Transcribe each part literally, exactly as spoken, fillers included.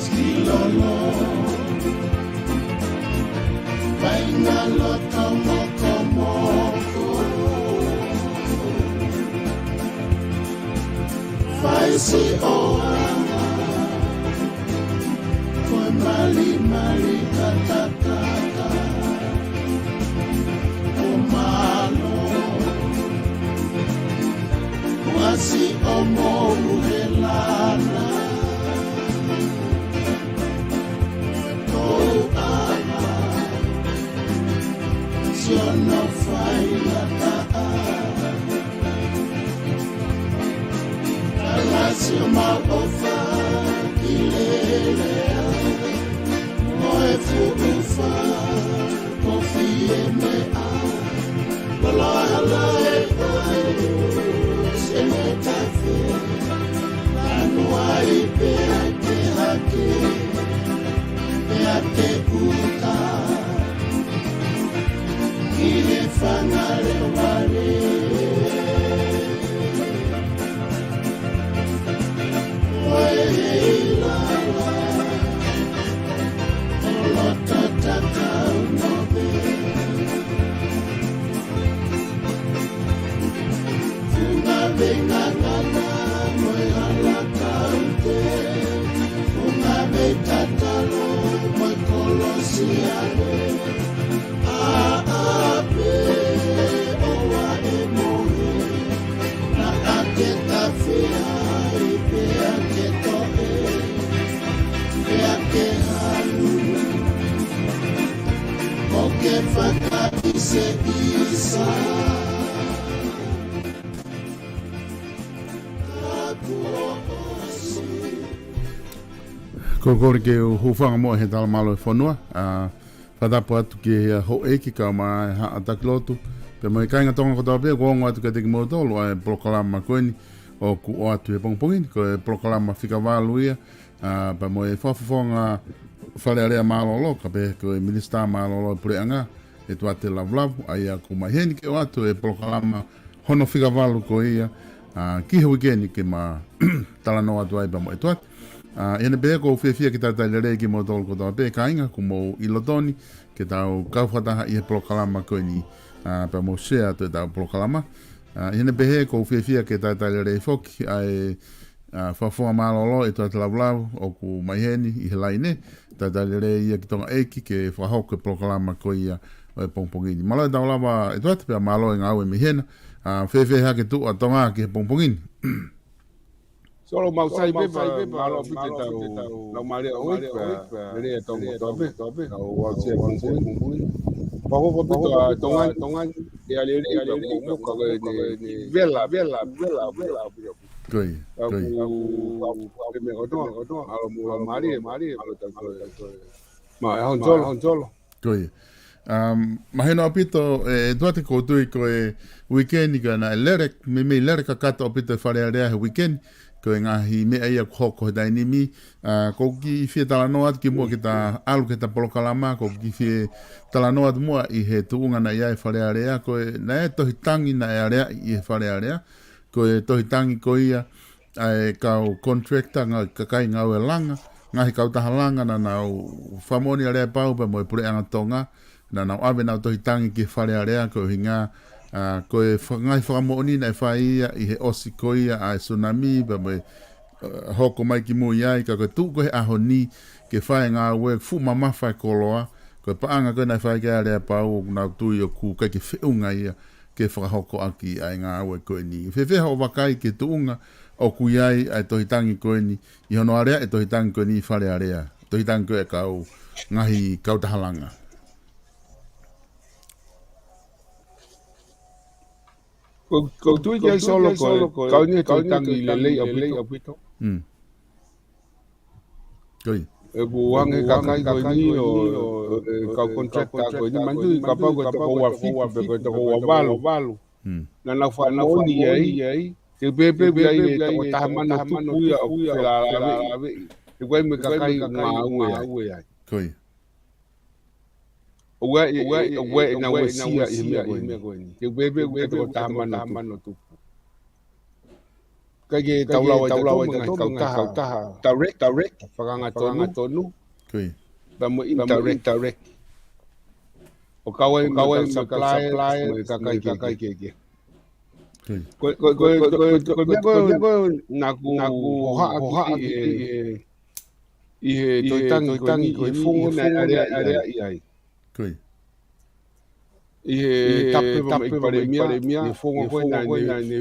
Silolo, vaʻinga loto mokomoko. Fai siʻoana, ko e malimali katakata. ʻO mālō, ʻosi ʻo mou he lana. Kou ʻana, sio no fai lata. Ala sio mau ʻofa ki lelea, mo e fuʻu fa. Ko fie meʻa, loloa loa e ʻai, se me tafe, lanu ai pea ke hake, pea ke uta, ki he fanga leo vale. Ko e hei lala, ʻo loto tatau mo me. Funga vei ngangana mo e ala kaute. Funga vei tatalo mo e kolosiale. ʻAʻa pē ʻoua ʻe mohe, naʻa ke tafe ai pea ke toʻe, pea ke halu, ʻo ke fakaʻiseʻisa. Ka kuo ʻosi. Ko e kole ke u hūfanga muʻa he tala mālō e fonua, ʻa, fakatapu atu ki he houʻeiki kae ʻumaʻā e haʻa taki lotu, pea mo e kāinga Tonga kotoa pē, ʻoku ongo atu kiate kimoutolu ʻa e polokalama ko eni ʻoku ʻoatu he pongipongi ni, ko e polokalama fika valu ia, ʻa, pea mo e fakafofonga Fale Alea mālōlō, kae pehē ko e Minisitā mālōlō e Puleʻanga, ʻEtuate Lavulavu, ʻa ia ʻoku mai heni ke ʻoatu e polokalama hono fika valu ko ia, ʻa, ki he uike ni ke ma talanoa atu ai pea mo ʻEtuate. ʻA, ʻi heʻene pehē ʻoku ou fiefia ke talitali lelei kimoutolu kotoa pē kāinga ʻoku mou ʻi loto ni, ke tau kau fakataha ʻi he polokalama ko eni, ʻa, pea mou share atu ʻetau polokalama. ʻA, ʻi heʻene pehē ʻoku ou fiefia ke talitali lelei foki ʻa e ʻa, fakafofonga mālōlō ʻEtuate Lavulavu ʻoku mai heni ʻi he laine, talitali lelei ia ki Tonga ʻEiki ke fakahoko e polokalama ko ia ʻo e pongipongi ni. Mālō e tau lava ʻEtuate pea mālō e ngāue mei hena, ʻa, fēfē hake tuʻu ʻa Tonga ki he pongipongi ni. Solo mau sai pepa, mālō pite tau, lau mālō ʻo ʻEtuate, lelei ʻa Tonga kotoa pē, tau ʻosi e pongipongi ni. Pahoko pito ʻa Tonga, Tonga, ʻe ale lelei, ʻe ale lelei, ka ko e vela, vela, vela, vela. Ko ia, ko ia. Ko ia. Mālō, mālō, mālō, mālō, mālō. Ma, e hon solo, hon solo. Ko ia. Um, mahino ʻaupito, e, ʻEtuate ʻoku ou tui ko e uike ni ka naʻe lele, meimei lele kakato ʻaupito e Fale Alea he uike ni, ko e ngaahi meʻa ia kuo hoko he taimi ni, ʻa, ʻoku ou kiʻi fie talanoa atu kimuʻa ke ta ʻalu ki heʻeta polokalama, ʻoku ou kiʻi fie talanoa atu muʻa ʻi he tuʻunga naʻe ʻi ai e Fale Alea, ko e, naʻe tohi tangi naʻe aleaʻi ʻi he Fale Alea, ko e tohi tangi ko ia, ʻa e kau contractor, ngaahi kakai ngāue langa, ngaahi kautaha langa, naʻa nau fakamoʻoni ʻa Leaʻapau pea mo e Puleʻanga Tonga, naʻa nau ʻave ʻenau tohi tangi ki he Fale Alea, ko e ʻuhinga, ʻa, ko e fa-, ngaahi fakamoʻoni naʻe fai ia ʻi he ʻosi ko ia ʻa e tsunami, pea mo e, ʻa, hoko mai kimui ai, ka ko e tuʻu ko ē he ʻaho ni, ke fai e ngāue, fuʻu mamafa e koloa, ko e paʻanga ko ē naʻe fai ki ai ʻa Leaʻapau, ʻoku nau tui ʻoku ʻikai ke feʻunga ia, ke fakahoko ʻaki ʻa e ngāue ko eni. Fēfē hoʻo vakai ki he tuʻunga ʻoku ʻi ai ʻa e tohi tangi ko eni, ʻi hono alea e tohi tangi ko eni ʻi Fale Alea, tohi tangi ko ē ʻa e kau ngaahi kautaha langa. Ko, ʻoku ou tui ki ai Solo ko e, kau ni e tohi tangi lelei ʻaupito. Mm. Ko ia. ʻOku hangē kakai ko eni ʻo, ʻo, e kau contractor ko eni, manatuʻi kapau ko e toko ua fitu pe ko e toko ua valu. Naʻa nau fakamoʻoni ai, te u pehē pē ʻoku ʻi ai e toko taha mano tupu ia ʻoku felāveʻi. He ʻoku ʻi ai mo e kakai ʻoku ngāue ai. Ko ia. ʻOku ʻi ai, ʻoku ʻi ai, ʻoku ʻi ai ʻenau uesia ʻi he meʻa ko eni. Te u pehē pē ʻoku ʻi ai e toko taha mano tupu. Kae ke tau lau ai, tau lau ai tautolu mo e ngaahi kautaha. Direct, direct, fakaangatonu. Ko ia. Pea mo e indirect, direct. ʻO kau ai, kau ai mo e supplier, mo e kakai kehekehe. Ko ia. Ko, ko, ko, ko, ko, ko, ko, ko, naʻa ku, naʻa ku hohaʻa ki he, ʻi he, ʻi he toitangi ko eni, ʻi he founga naʻe aleaʻi ai. Ko ia. ʻI he tapu pē mo e Palēmia, ʻi he founga ko ē naʻa ne,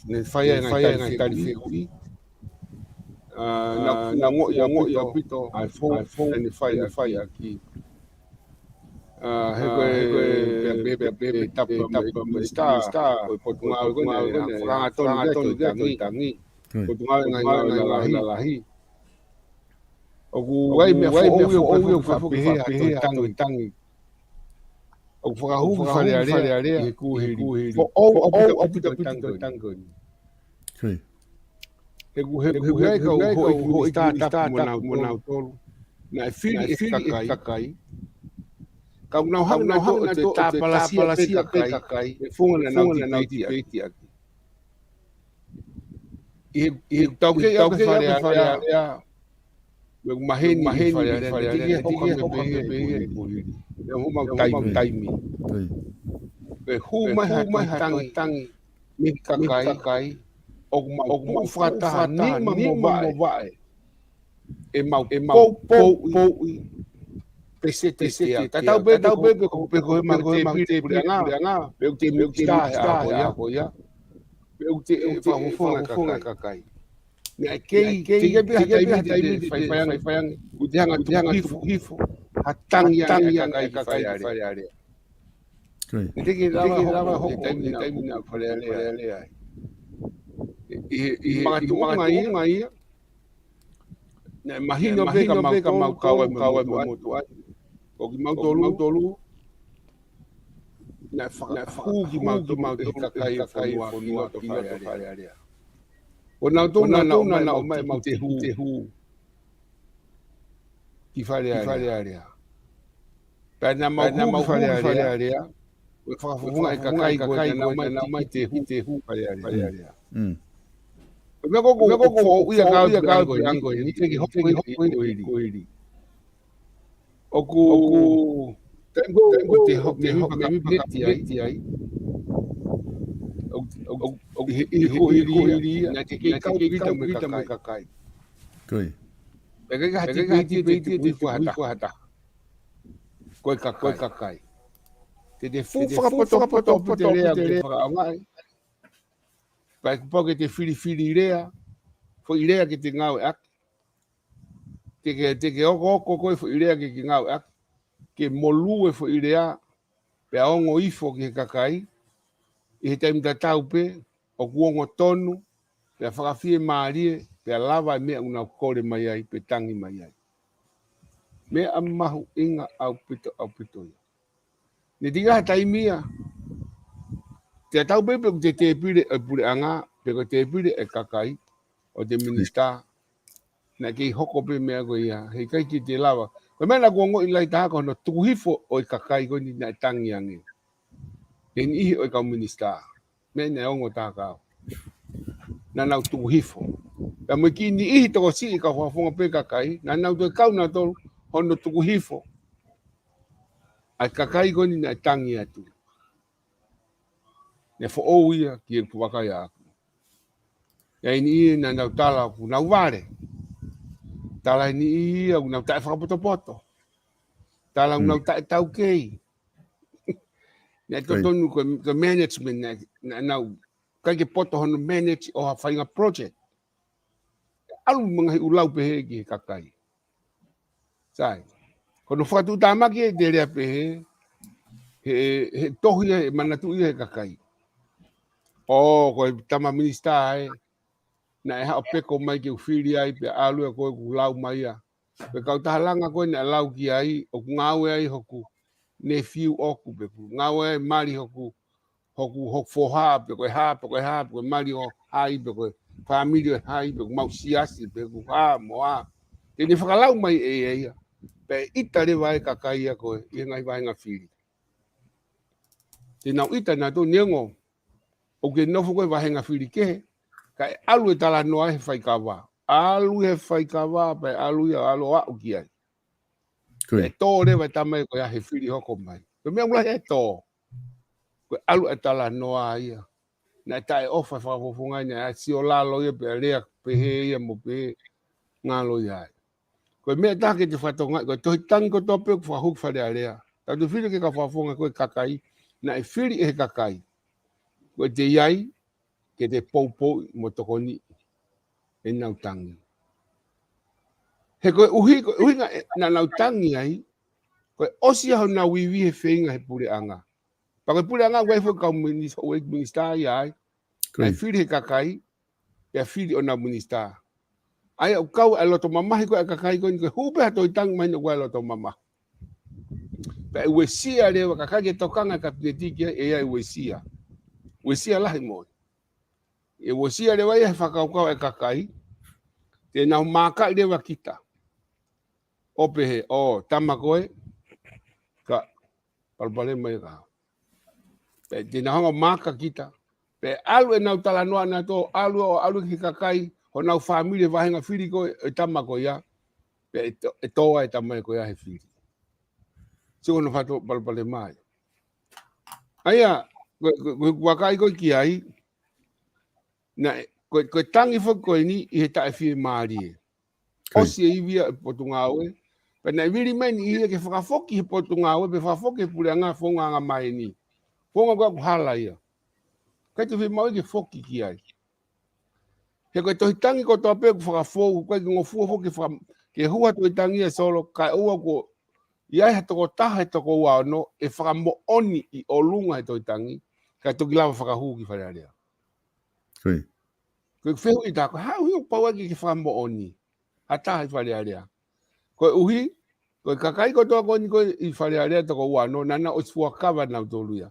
ne fai ai e ngaahi tali fehuʻi. ʻA, naʻa, naʻa ku ongoʻi ʻaupito ʻa e founga, founga naʻa ne fai, fai ʻaki. ʻA, he ko e, he ko e, pea, pea, pea, pea, tapu pē mo e Minisitā, ko e Potungāue ko ē naʻa ne fakaangatonu ki ai e toitangi. Ko ia. Potungāue Ngaahi Ngāue Lalahi. ʻOku ʻi ai e meʻa foʻou ia ʻoku fai, fai, fai, fai, toitangi. ʻOku fakahū ki Fale Alea ʻi he kuohili. Foʻou ʻaupito, ʻaupito, ʻaupito e toitangi ko eni. Ko ia. He ʻoku, he ʻoku, he ʻoku ʻi ai e kau houʻeiki minisitā tapu mo nautolu. Naʻe fili ʻe he kakai. Ka ʻoku nau hanga ʻo tāpalasia pē e kakai he founga naʻa nau debate ʻaki. ʻI he, ʻi he taukei ʻaʻaku ki Fale Alea, mo e maheni ʻi Fale Alea, naʻe teʻeki ai hoka meʻa pehē ʻi he kuohili. Naʻe hū mai e taimi. Ko ia. Pea hū mai ha, mai ha tangi, tangi mei he kakai, ʻoku mau, ʻoku mau fakataha nima mo vaʻe. ʻE mau, ʻe mau pou, pou, pouʻi peseti ʻe teau. Tatau pē, tatau pē, pe ko, pe ko e mau tēpile puleʻanga, pe ko e tēpile ʻaho ia. Pe ko e fakafofonga e kakai. Naʻe kei, kei, kei pē ha taimi te fai, fai ange, fai ange, ʻoku te hanga, te hanga tuku hifo ha tangi ange, tangi ange e kakai ki Fale Alea. Ko ia. Naʻe teʻeki lava, teʻeki lava hoko e taimi, taimi naʻa Fale Alea ai. ʻI he, ʻi he makatuʻunga ia, naʻe mahino pē ka mau, ka mau kau ai mo e motuʻa. Ko kimautolu, tolu. Naʻe faka-, naʻe fakahū kimautolu ʻe he kakai ʻo e fonua ki loto Fale Alea. Ko nautolu naʻa nau ʻomai, ʻomai ʻemau tēpile hū ki Fale Alea. Pea naʻa mau hū ki Fale Alea. Ko e fakafofonga e kakai ko ē naʻa nau ʻomai e tēpile hū ki Fale Alea. Ko e meʻa ko ē ʻoku, ʻoku foʻou ia ka ʻoku ʻi ai ko eni, teʻeki hoko ia ʻi he kuohili. ʻOku, ʻoku, taimi ko ē ʻoku te hoko, te hoko e Kapineti ai. ʻOku, ʻoku, ʻoku, ʻi he, ʻi he kuohili ia, naʻe teʻeki ai kau Pita mo e kakai. Ko ia. Pea ʻikai ha debate te tuku hifo ha taha. Ko e kakai. Ko e kakai. Te te fuʻu fakapotopoto pē e lea ʻoku te fakaʻaongaʻi. Pea ʻoku pau ke te filifili lea, foʻi lea ke te ngāueʻaki. Te ke, te ke okooko koe foʻi lea ke ke ngāueʻaki. Ke molū e foʻi lea, pea ongo hifo ki he kakai, ʻi he taimi tatau pē, ʻoku ongo tonu, pea fakafiemālie, pea lava e meʻa ʻoku nau kole mai ai, pe tangi mai ai. Meʻa mahuʻinga ʻaupito, ʻaupito ia. Naʻe teʻeki ai ha taimi ia. Te tau pē pe ko e tēpile ʻo e puleʻanga, pe ko e tēpile ʻo e kakai, ʻo e minisitā. Naʻe kei hoko pē meʻa ko ia, heʻikai ke te lava. Ko e meʻa naʻa ku ongoʻi lahi taha ko hono tuku hifo ʻo e kakai ko eni naʻe tangi ange. He niʻihi ʻo e kau minisitā. Meʻa naʻe ongo taha kia au. Naʻa nau tuku hifo. Pea mo e kiʻi niʻihi tokosiʻi kau fakafofonga pe kakai, naʻa nau toe kau nautolu hono tuku hifo ʻa e kakai ko eni naʻe tangi atu. Naʻe foʻou ia ki heʻeku vakai ʻaʻaku. ʻI ai e niʻihi naʻa nau tala ʻoku nau vale. Tala e niʻihi ia ʻoku nau taʻefakapotopoto. Tala ʻoku nau taʻetaukei. Naʻe totonu ko e, ko e management naʻe, naʻa nau ʻikai ke poto hono manage ʻo ha faʻahinga project. ʻAlu mo e ngaahi ʻū lau pehē ki he kakai. Sai. Ko hono fakatuʻutāmaki ʻe te lea pehē, he, he tohi ia, he manatuʻi ia he kakai. ʻŌ, ko e tama minisitā ē, naʻe haʻu pē ko mai ke u fili ai pea ʻalu ia ko ē ʻoku lau mai ia. Pe kautaha langa ko ē naʻe lau ki ai, ʻoku ngāue ai hoku nephew ʻoku pe ʻoku ngāue ai mali hoku hoku, hoku foha, pe ko e hā, pe ko e hā, pe ko e mali ʻo hai, pe ko e fāmili ʻo hai, pe ko ʻemau siasi, pe ko e hā, mo e hā. Te ne fakalau mai ʻe ia ia. Pea ʻita leva e kakai ia ko ē, ʻi he ngaahi vāhenga fili. Te nau ʻita nautolu neongo ʻoku ke nofo koe he vāhenga fili kehe, kae ʻalu e talanoa he faikava. ʻAlu he faikava, pea ʻalu ia, ʻalu ʻo aʻu ki ai. Ko ia. Pea tō leva e tama ia ko ia he fili hoko mai. Ko e meʻa ʻoku lahi e tō. Ko e ʻalu e talanoa ia. Naʻe taʻeʻofa e fakafofonga ia, naʻe sio lalo ia pea lea pehē ia mo pehē ngalo ia ai. Ko e meʻa ʻe taha ke te fakatokangaʻi, ko e tohi tangi kotoa pē ʻoku fakahū ki Fale Alea. Tautefito ki he kau fakafofonga ko e kakai, naʻe fili ʻe he kakai. Ko e te ʻi ai, ke te poupou mo tokoniʻi ʻenau tangi. He ko e ʻuhi, ko e ʻuhinga ē naʻa nau tangi ai, ko e ʻosi ia honau ivi he feinga he puleʻanga. Pea ko e puleʻanga ʻoku ʻi ai foki e kau minis-, ʻo e minisitā ia ai. Ko ia. Naʻe fili he kakai, pea fili honau minisitā. ʻA ia ʻoku kau e loto mamahi ko ē ʻa e kakai ko eni, ko e hū pē ha tohi tangi mahino ʻoku ʻi ai e loto mamahi. Pea ʻe uesia leva e kakai ke tokanga e kapineti ki ai, ʻe ʻi ai e uesia. Uesia lahi mo ia. ʻE uesia leva ia he fakakaukau ʻa e kakai. Te nau maakaʻi leva kita. ʻO pehē, ʻo, tama ko ē, ka, palopalema ia ka. Pea te nau hanga ʻo maaka kita. Pea ʻalu ʻenau talanoa nautolu, ʻalu ʻo ʻalu ki he kakai, honau fāmili he vāhenga fili ko ē, e tama ko ia. Pea ʻe tō, ʻe tō ai e tama ko ia he fili. Sio hono fato palopalema ia. ʻA ia, ko, ko, ko, ko e vakai ko ē ki ai, naʻe, ko, ko e tangi foki ko eni ʻi he taʻefiemālie. Ko ia. ʻOsi e ivi ia e potungāue. Pea naʻe vili mai eni ia ke fakafoki he potungāue, pe fakafoki he puleʻanga founga anga mai eni. Founga ko ē ʻoku hala ia. ʻIkai te fiemaʻu ke foki ki ai. He ko e tohi tangi kotoa pē ʻoku fakafou, ʻoku ʻikai ke ngofua foki ke faka-, ke hū ha tohi tangi ia Solo, kae ʻoua kuo ʻi ai ha tokotaha he toko ua ono ʻe fakamoʻoni ʻi ʻolunga he tohi tangi, kae toki lava fakahū ki Fale Alea. Ko ia. Ko e fehuʻi ʻe taha, ko e hā e ʻuhinga ʻoku pau ai ke fakamoʻoni ha taha ʻi Fale Alea? Ko e ʻuhi, ko e kakai kotoa ko eni ko ē ʻi Fale Alea toko ua ono, naʻa nau ʻosi fuakava nautolu ia.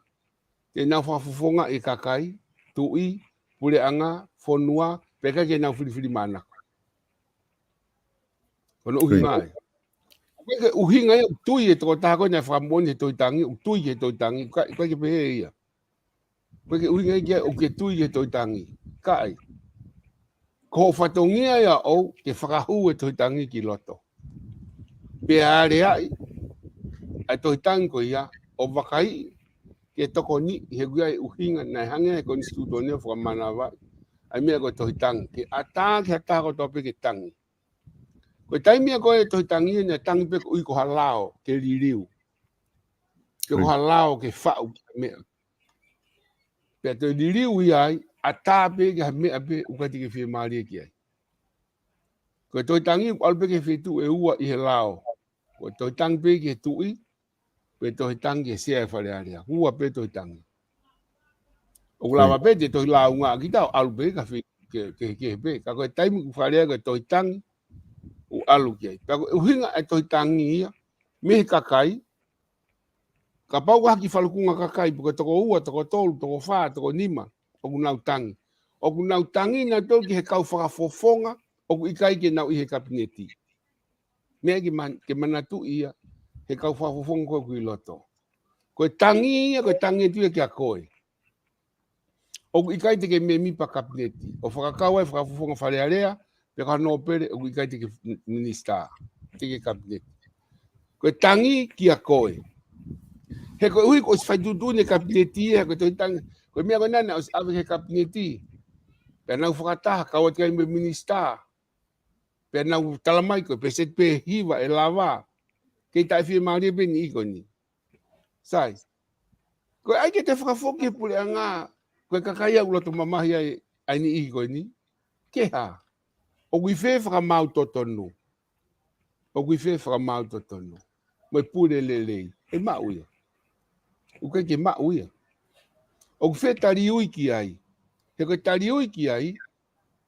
Te nau fakafofongaʻi e kakai, tuʻi, puleʻanga, fonua, pea ʻikai ke nau filifilimānako. Ko hono ʻuhinga ia. ʻIkai ke ʻuhinga ia ʻoku tui e tokotaha ko ē naʻe fakamoʻoni he tohi tangi, ʻoku tui he tohi tangi, ʻikai, ʻikai ke pehē ia. ʻIkai ke ʻuhinga ia ʻoku ke tui he tohi tangi. ʻIkai. Ko hoʻo fatongia ia ʻoʻou ke fakahū e tohi tangi ki loto. Pea aleaʻi ʻa e tohi tangi ko ia, ʻo vakaiʻi ke tokoniʻi he ʻoku ʻi ai e ʻuhinga naʻe hangē he konisitūtone ʻo fakamanavaʻi ʻa e meʻa ko e tohi tangi. Ke ʻatā ki ha taha kotoa pē ke tangi. Ko e taimi ia ko ē e tohi tangi ia naʻe tangi pē koeʻuhi ko ha lao ke liliu. Ke ko ha lao ke faʻu ki ha meʻa. Pea toe liliu ia ai, ʻatā pē ki ha meʻa pē ʻoku ʻikai te ke fiemālie ki ai. Ko e tohi tangi ʻoku ʻalu pē ki he feituʻu ʻe ua ʻi he lao. Ko e tohi tangi pē ki he tuʻi, pe tohi tangi ki he sea ʻo e Fale Alea. Ua pē tohi tangi. ʻOku lava pē te tohi lāunga kita ʻo ʻalu pē ki ha fe-, ke, ke, ke pē. Ka ko e taimi ʻoku Fale Alea ko e tohi tangi, ʻoku ʻalu ki ai. Pea ko e ʻuhinga e tohi tangi ia, mei he kakai, kapau ko ha kiʻi falukunga kakai, pe ko e toko ua, toko tolu, toko fā, toko nima, ʻoku nau tangi. ʻOku nau tangi nautolu ki he kau fakafofonga, ʻoku ʻikai ke nau ʻi he kapineti. Meʻa ke man-, ke manatuʻi ia, he kau fakafofonga ko ē ʻoku ʻi loto. Ko e tangi ia, ko e tangi atu ia kia koe. ʻOku ʻikai te ke mēmipa kapineti. ʻO fakakau ai e fakafofonga Fale Alea, pe ko ha nōpele, ʻoku ʻikai te ke minisitā, te ke kapineti. Ko e tangi kia koe. He koeʻuhi kuo ʻosi fai tuʻutuʻuni e kapineti ia, ko e tohi tangi. Ko e meʻa ko ena naʻe ʻosi ʻave ki he kapineti. Pea nau fakataha, kau atu ki ai mo e minisitā. Pea nau tala mai ko e pēseti pē ʻe hiva ʻe lava. Kei taʻefiemālie pē e niʻihi ko eni. Sai. Ko e ʻai ke te fakafoki he puleʻanga, ko e kakai ʻoku loto mamahi ai ʻa e niʻihi ko eni. Ke hā? ʻOku ʻi fē e fakamaau totonu? ʻOku ʻi fē e fakamaau totonu? Mo e pule lelei. ʻE maʻu ia. ʻOku ʻikai ke maʻu ia. ʻOku ʻi fē e taliui ki ai? He ko e taliui ki ai,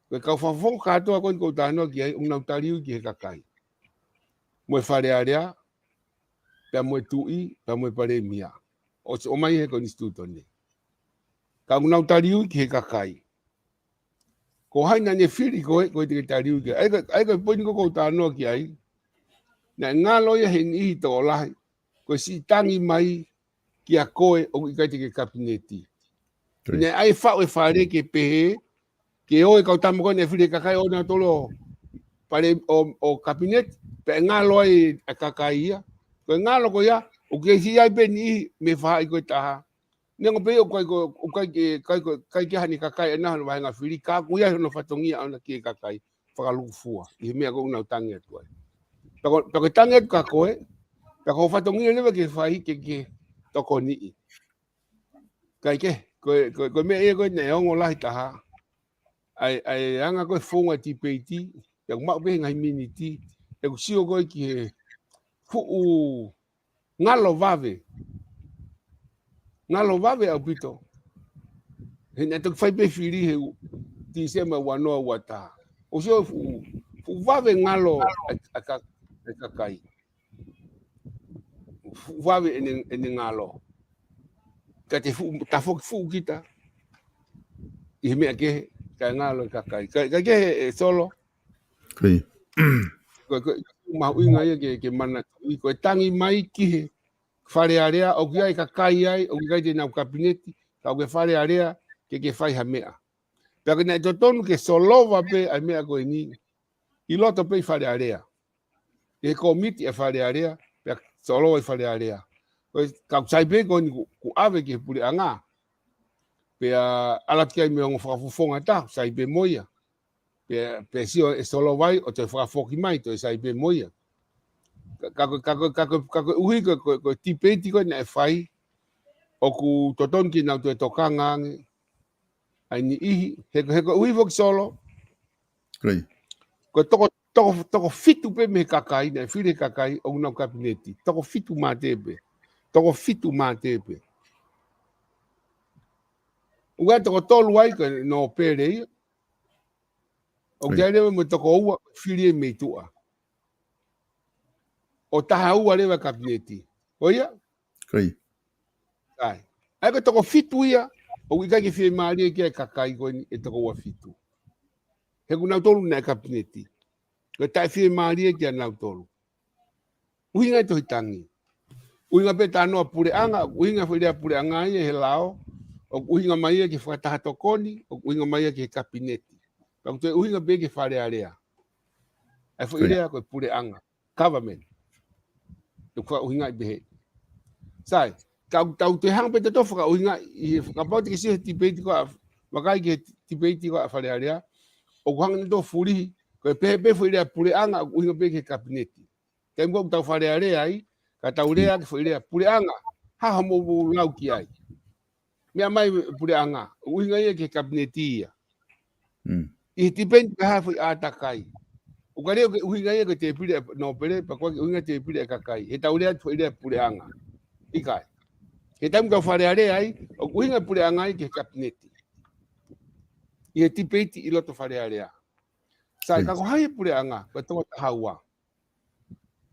ko e kau fakafofonga kātoa ko eni ʻoku ou talanoa ki ai, ʻoku nau taliui ki he kakai. Mo e Fale Alea, pea mo e tuʻi, pea mo e palēmia. ʻOsi ʻomai he konisitūtone. Ka ʻoku nau taliui ki he kakai. Ko hai naʻa ne fili koe, ko e te ke taliui ki ai. ʻA ia ko e, ʻa ia ko e poini ko ē ʻoku ou talanoa ki ai. Naʻe ngalo ia he niʻihi tokolahi. Ko e siʻi tangi mai kia koe ʻoku ʻikai te ke kapineti. Naʻe ʻai faʻu e fale ke pehē, ke ʻoua e kau tama ko ē naʻe fili he kakai ʻo nau tolo pale ʻo, ʻo kapineti, pea ngalo ai e kakai ia. Ko e ngalo ko ia, ʻoku kei siʻi ʻai pē niʻihi mei he faʻahi ko ē ʻe taha. Neongo pē ʻoku ʻikai ko, ʻoku ʻikai ke, ʻikai ko, ʻikai ke ʻi ai haʻane kakai ʻe naʻa hono vahenga fili, ka ʻoku ʻi ai hono fatongia ʻona ki he kakai fakalūkufua ʻi he meʻa ko ē ʻoku nau tangi atu ai. Pea ko, pea ko e tangi atu kia koe, pea ko e fatongia leva ke fai ke, ke tokoniʻi. Kae kehe, ko e, ko e, ko e meʻa ia ko ē naʻe ongo lahi taha. ʻA e, ʻa e anga ko ē founga tipeiti, ʻoku maʻu pē he ngaahi miniti, ʻeku sio ko ē ki he fuʻu ngalo vave. Ngalo vave ʻaupito. He naʻe toki fai pē fili he u-, Tīsema ua noa ua taha. ʻOku sio fuʻu, fuʻu vave ngalo ʻa, ʻa ka-, ʻa e kakai. Fuʻu vave ʻene, ʻene ngalo. Ka te fuʻu, tafoki fuʻu kita ʻi he meʻa kehe, kae ngalo e kakai. Ka, ka kehe ē Solo. Ko e, ko e, ko e mahuʻinga ia ke, ke manatuʻi. Ko e tangi mai ki he Fale Alea, ʻoku ʻi ai e kakai ai, ʻoku ʻikai te nau kapineti, ka ʻoku ʻi he Fale Alea, ke, ke fai ha meʻa. Pea ko e naʻe totonu ke solova pē ʻa e meʻa ko eni, ʻi loto pē ʻi Fale Alea. ʻI he kōmiti ʻa e Fale Alea, pea solova ʻi Fale Alea. Ko e, ka ʻoku sai pē ko eni kuo, kuo ʻave ki he puleʻanga. Pea ʻalu atu ki ai mo e ongo fakafofonga ʻe taha, sai pē mo ia. Pea, pea sio ʻe solova ai, ʻo toe fakafoki mai, toe sai pē mo ia. Ka, ka ko e, ka ko e, ka ko e, ka ko e ʻuhi ko e, ko e, ko e tipeiti ko ē naʻe fai, ʻoku totonu ke nau toe tokanga ange ʻa e niʻihi, he, he ko e ʻuhi foki Solo. Ko e toko, toko, toko fitu pē mei he kakai, naʻe fili he kakai, ʻoku nau kapineti. Toko fitu mā tē pē. Toko fitu mā tē pē. ʻOku ʻi ai e toko tolu ai ko e nōpele ia. ʻOku ʻi ai leva mo e toko ua, fili ia mei tuʻa. ʻO taha ua leva kapineti. Ko ia? ʻAi. ʻA ia ko e toko fitu ia, ʻoku ʻikai ke fiemālie ki ai e kakai ko eni ʻe toko ua fitu. He ko nautolu naʻe kapineti. Ko e taʻefiemālie kia nautolu. ʻUhinga e tohi tangi. ʻUhinga pē talanoa puleʻanga, ʻuhinga foʻi lea puleʻanga ia he lao, ʻoku ʻuhinga mai ia ki he fakataha tokoni, ʻoku ʻuhinga mai ia ki he kapineti. Pea ʻoku toe ʻuhinga pē ki he Fale Alea. ʻA e foʻi lea ko e puleʻanga, government. ʻOku fakaʻuhingaʻi pehē. Sai, ka ʻoku tau toe hanga pē tautolu fakaʻuhingaʻi, ʻi he fakapau te ke sio he tipeiti ko ē, vakai ki he tipeiti ko ē ʻa Fale Alea, ʻoku hanga nautolu fulihi, ko e pehē pē foʻi lea puleʻanga, ʻoku ʻuhinga pē ki he kapineti. Taimi ko ē ʻoku tau Fale Alea ai, ka tau lea ki he foʻi lea puleʻanga, ha hoʻomou lau ki ai. Meʻa mai puleʻanga, ʻuhinga ia ki he kapineti ia. ʻI he tipeiti pe ko e hā e foʻi ʻātakai. ʻOku ʻikai ke ʻuhinga ia ki he tēpile ʻa e nōpele, pe ko e ʻuhinga tēpile ʻa e kakai. He tau lea ki he foʻi lea puleʻanga. ʻIkai. He taimi ʻoku tau Fale Alea ai, ʻoku ʻuhinga puleʻanga ia ki he kapineti. ʻI he tipeiti ʻi loto Fale Alea. Sai, ka ko hai e puleʻanga, ko e toko taha ua.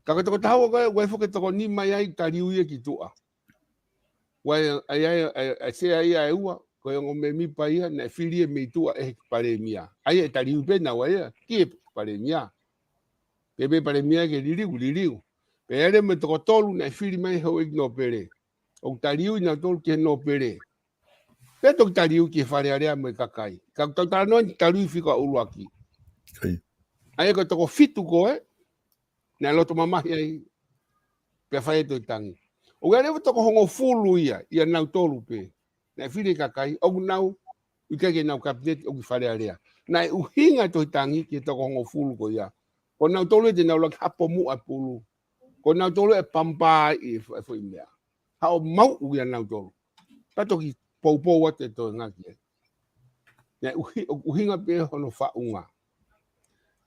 Ka ko e toko taha ua ko ē, ʻoku ʻi ai foki e toko nima ia ʻoku taliui ia ki tuʻa. ʻOku ʻi ai, ʻa e, ʻa e, ʻa e, ʻa e sea ia ʻe ua, ko e ongo mēmipa ia, naʻe fili ia mei tuʻa ʻe he palēmia. ʻA ia ʻe taliui pē naua ia, ki he palēmia. Pea pehē palēmia ke liliu, liliu. Pea ʻi ai leva mo e toko tolu naʻe fili mai he houʻeiki nōpele. ʻOku taliui nautolu ki he nōpele. Pea toki taliui ki he Fale Alea mo e kakai. Ka ʻoku tau talanoa eni taliui fika ʻuluaki. ʻA ia ko e toko fitu ko ē, naʻe loto mamahi ai, pea fai e tohi tangi. ʻOku ʻi ai leva toko hongofulu ia, ia nautolu pē. Naʻe fili he kakai, ʻoku nau, ʻikai ke nau kapineti ʻoku ʻi Fale Alea. Naʻe ʻuhinga e tohi tangi ki he toko hongofulu ko ia. Ko nautolu ē te nau laki hapo muʻa e pulu. Ko nautolu ē pampa ʻi he fo-, foʻi meʻa. Haʻo mauʻu ia nautolu. Pea toki poupou atu e toenga ki ai. Naʻe ʻuhi-, ʻuhinga pē hono faʻunga.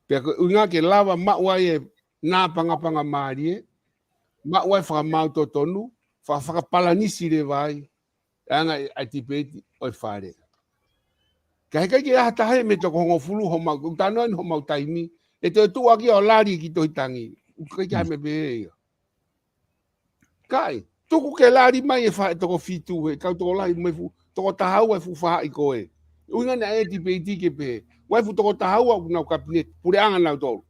Pea ko e ʻuhinga ke lava maʻu ai e nāpangapanga mālie, maʻu ai e fakamaau totonu, fa-, fakapalanisi leva ai, ʻa e anga ʻa e tipeiti ʻo e Fale. Ka heʻikai ke ʻi ai ha taha ia mei he toko hongofulu homau, ʻoku talanoa eni homau taimi, ʻe toe tuʻu ʻaki ia ʻo lali ki he tohi tangi. ʻOku ʻikai ke ʻi ai ha meʻa pehē ia. Kae, tuku ke lali mai e faʻē toko fitu he kau tokolahi mai fu-, toko taha ua e fuʻu faʻahi ko ē. ʻUhinga naʻe tipeiti ke pehē, ʻoku ʻi ai e fuʻu toko taha ua ʻoku nau kapineti, puleʻanga nautolu.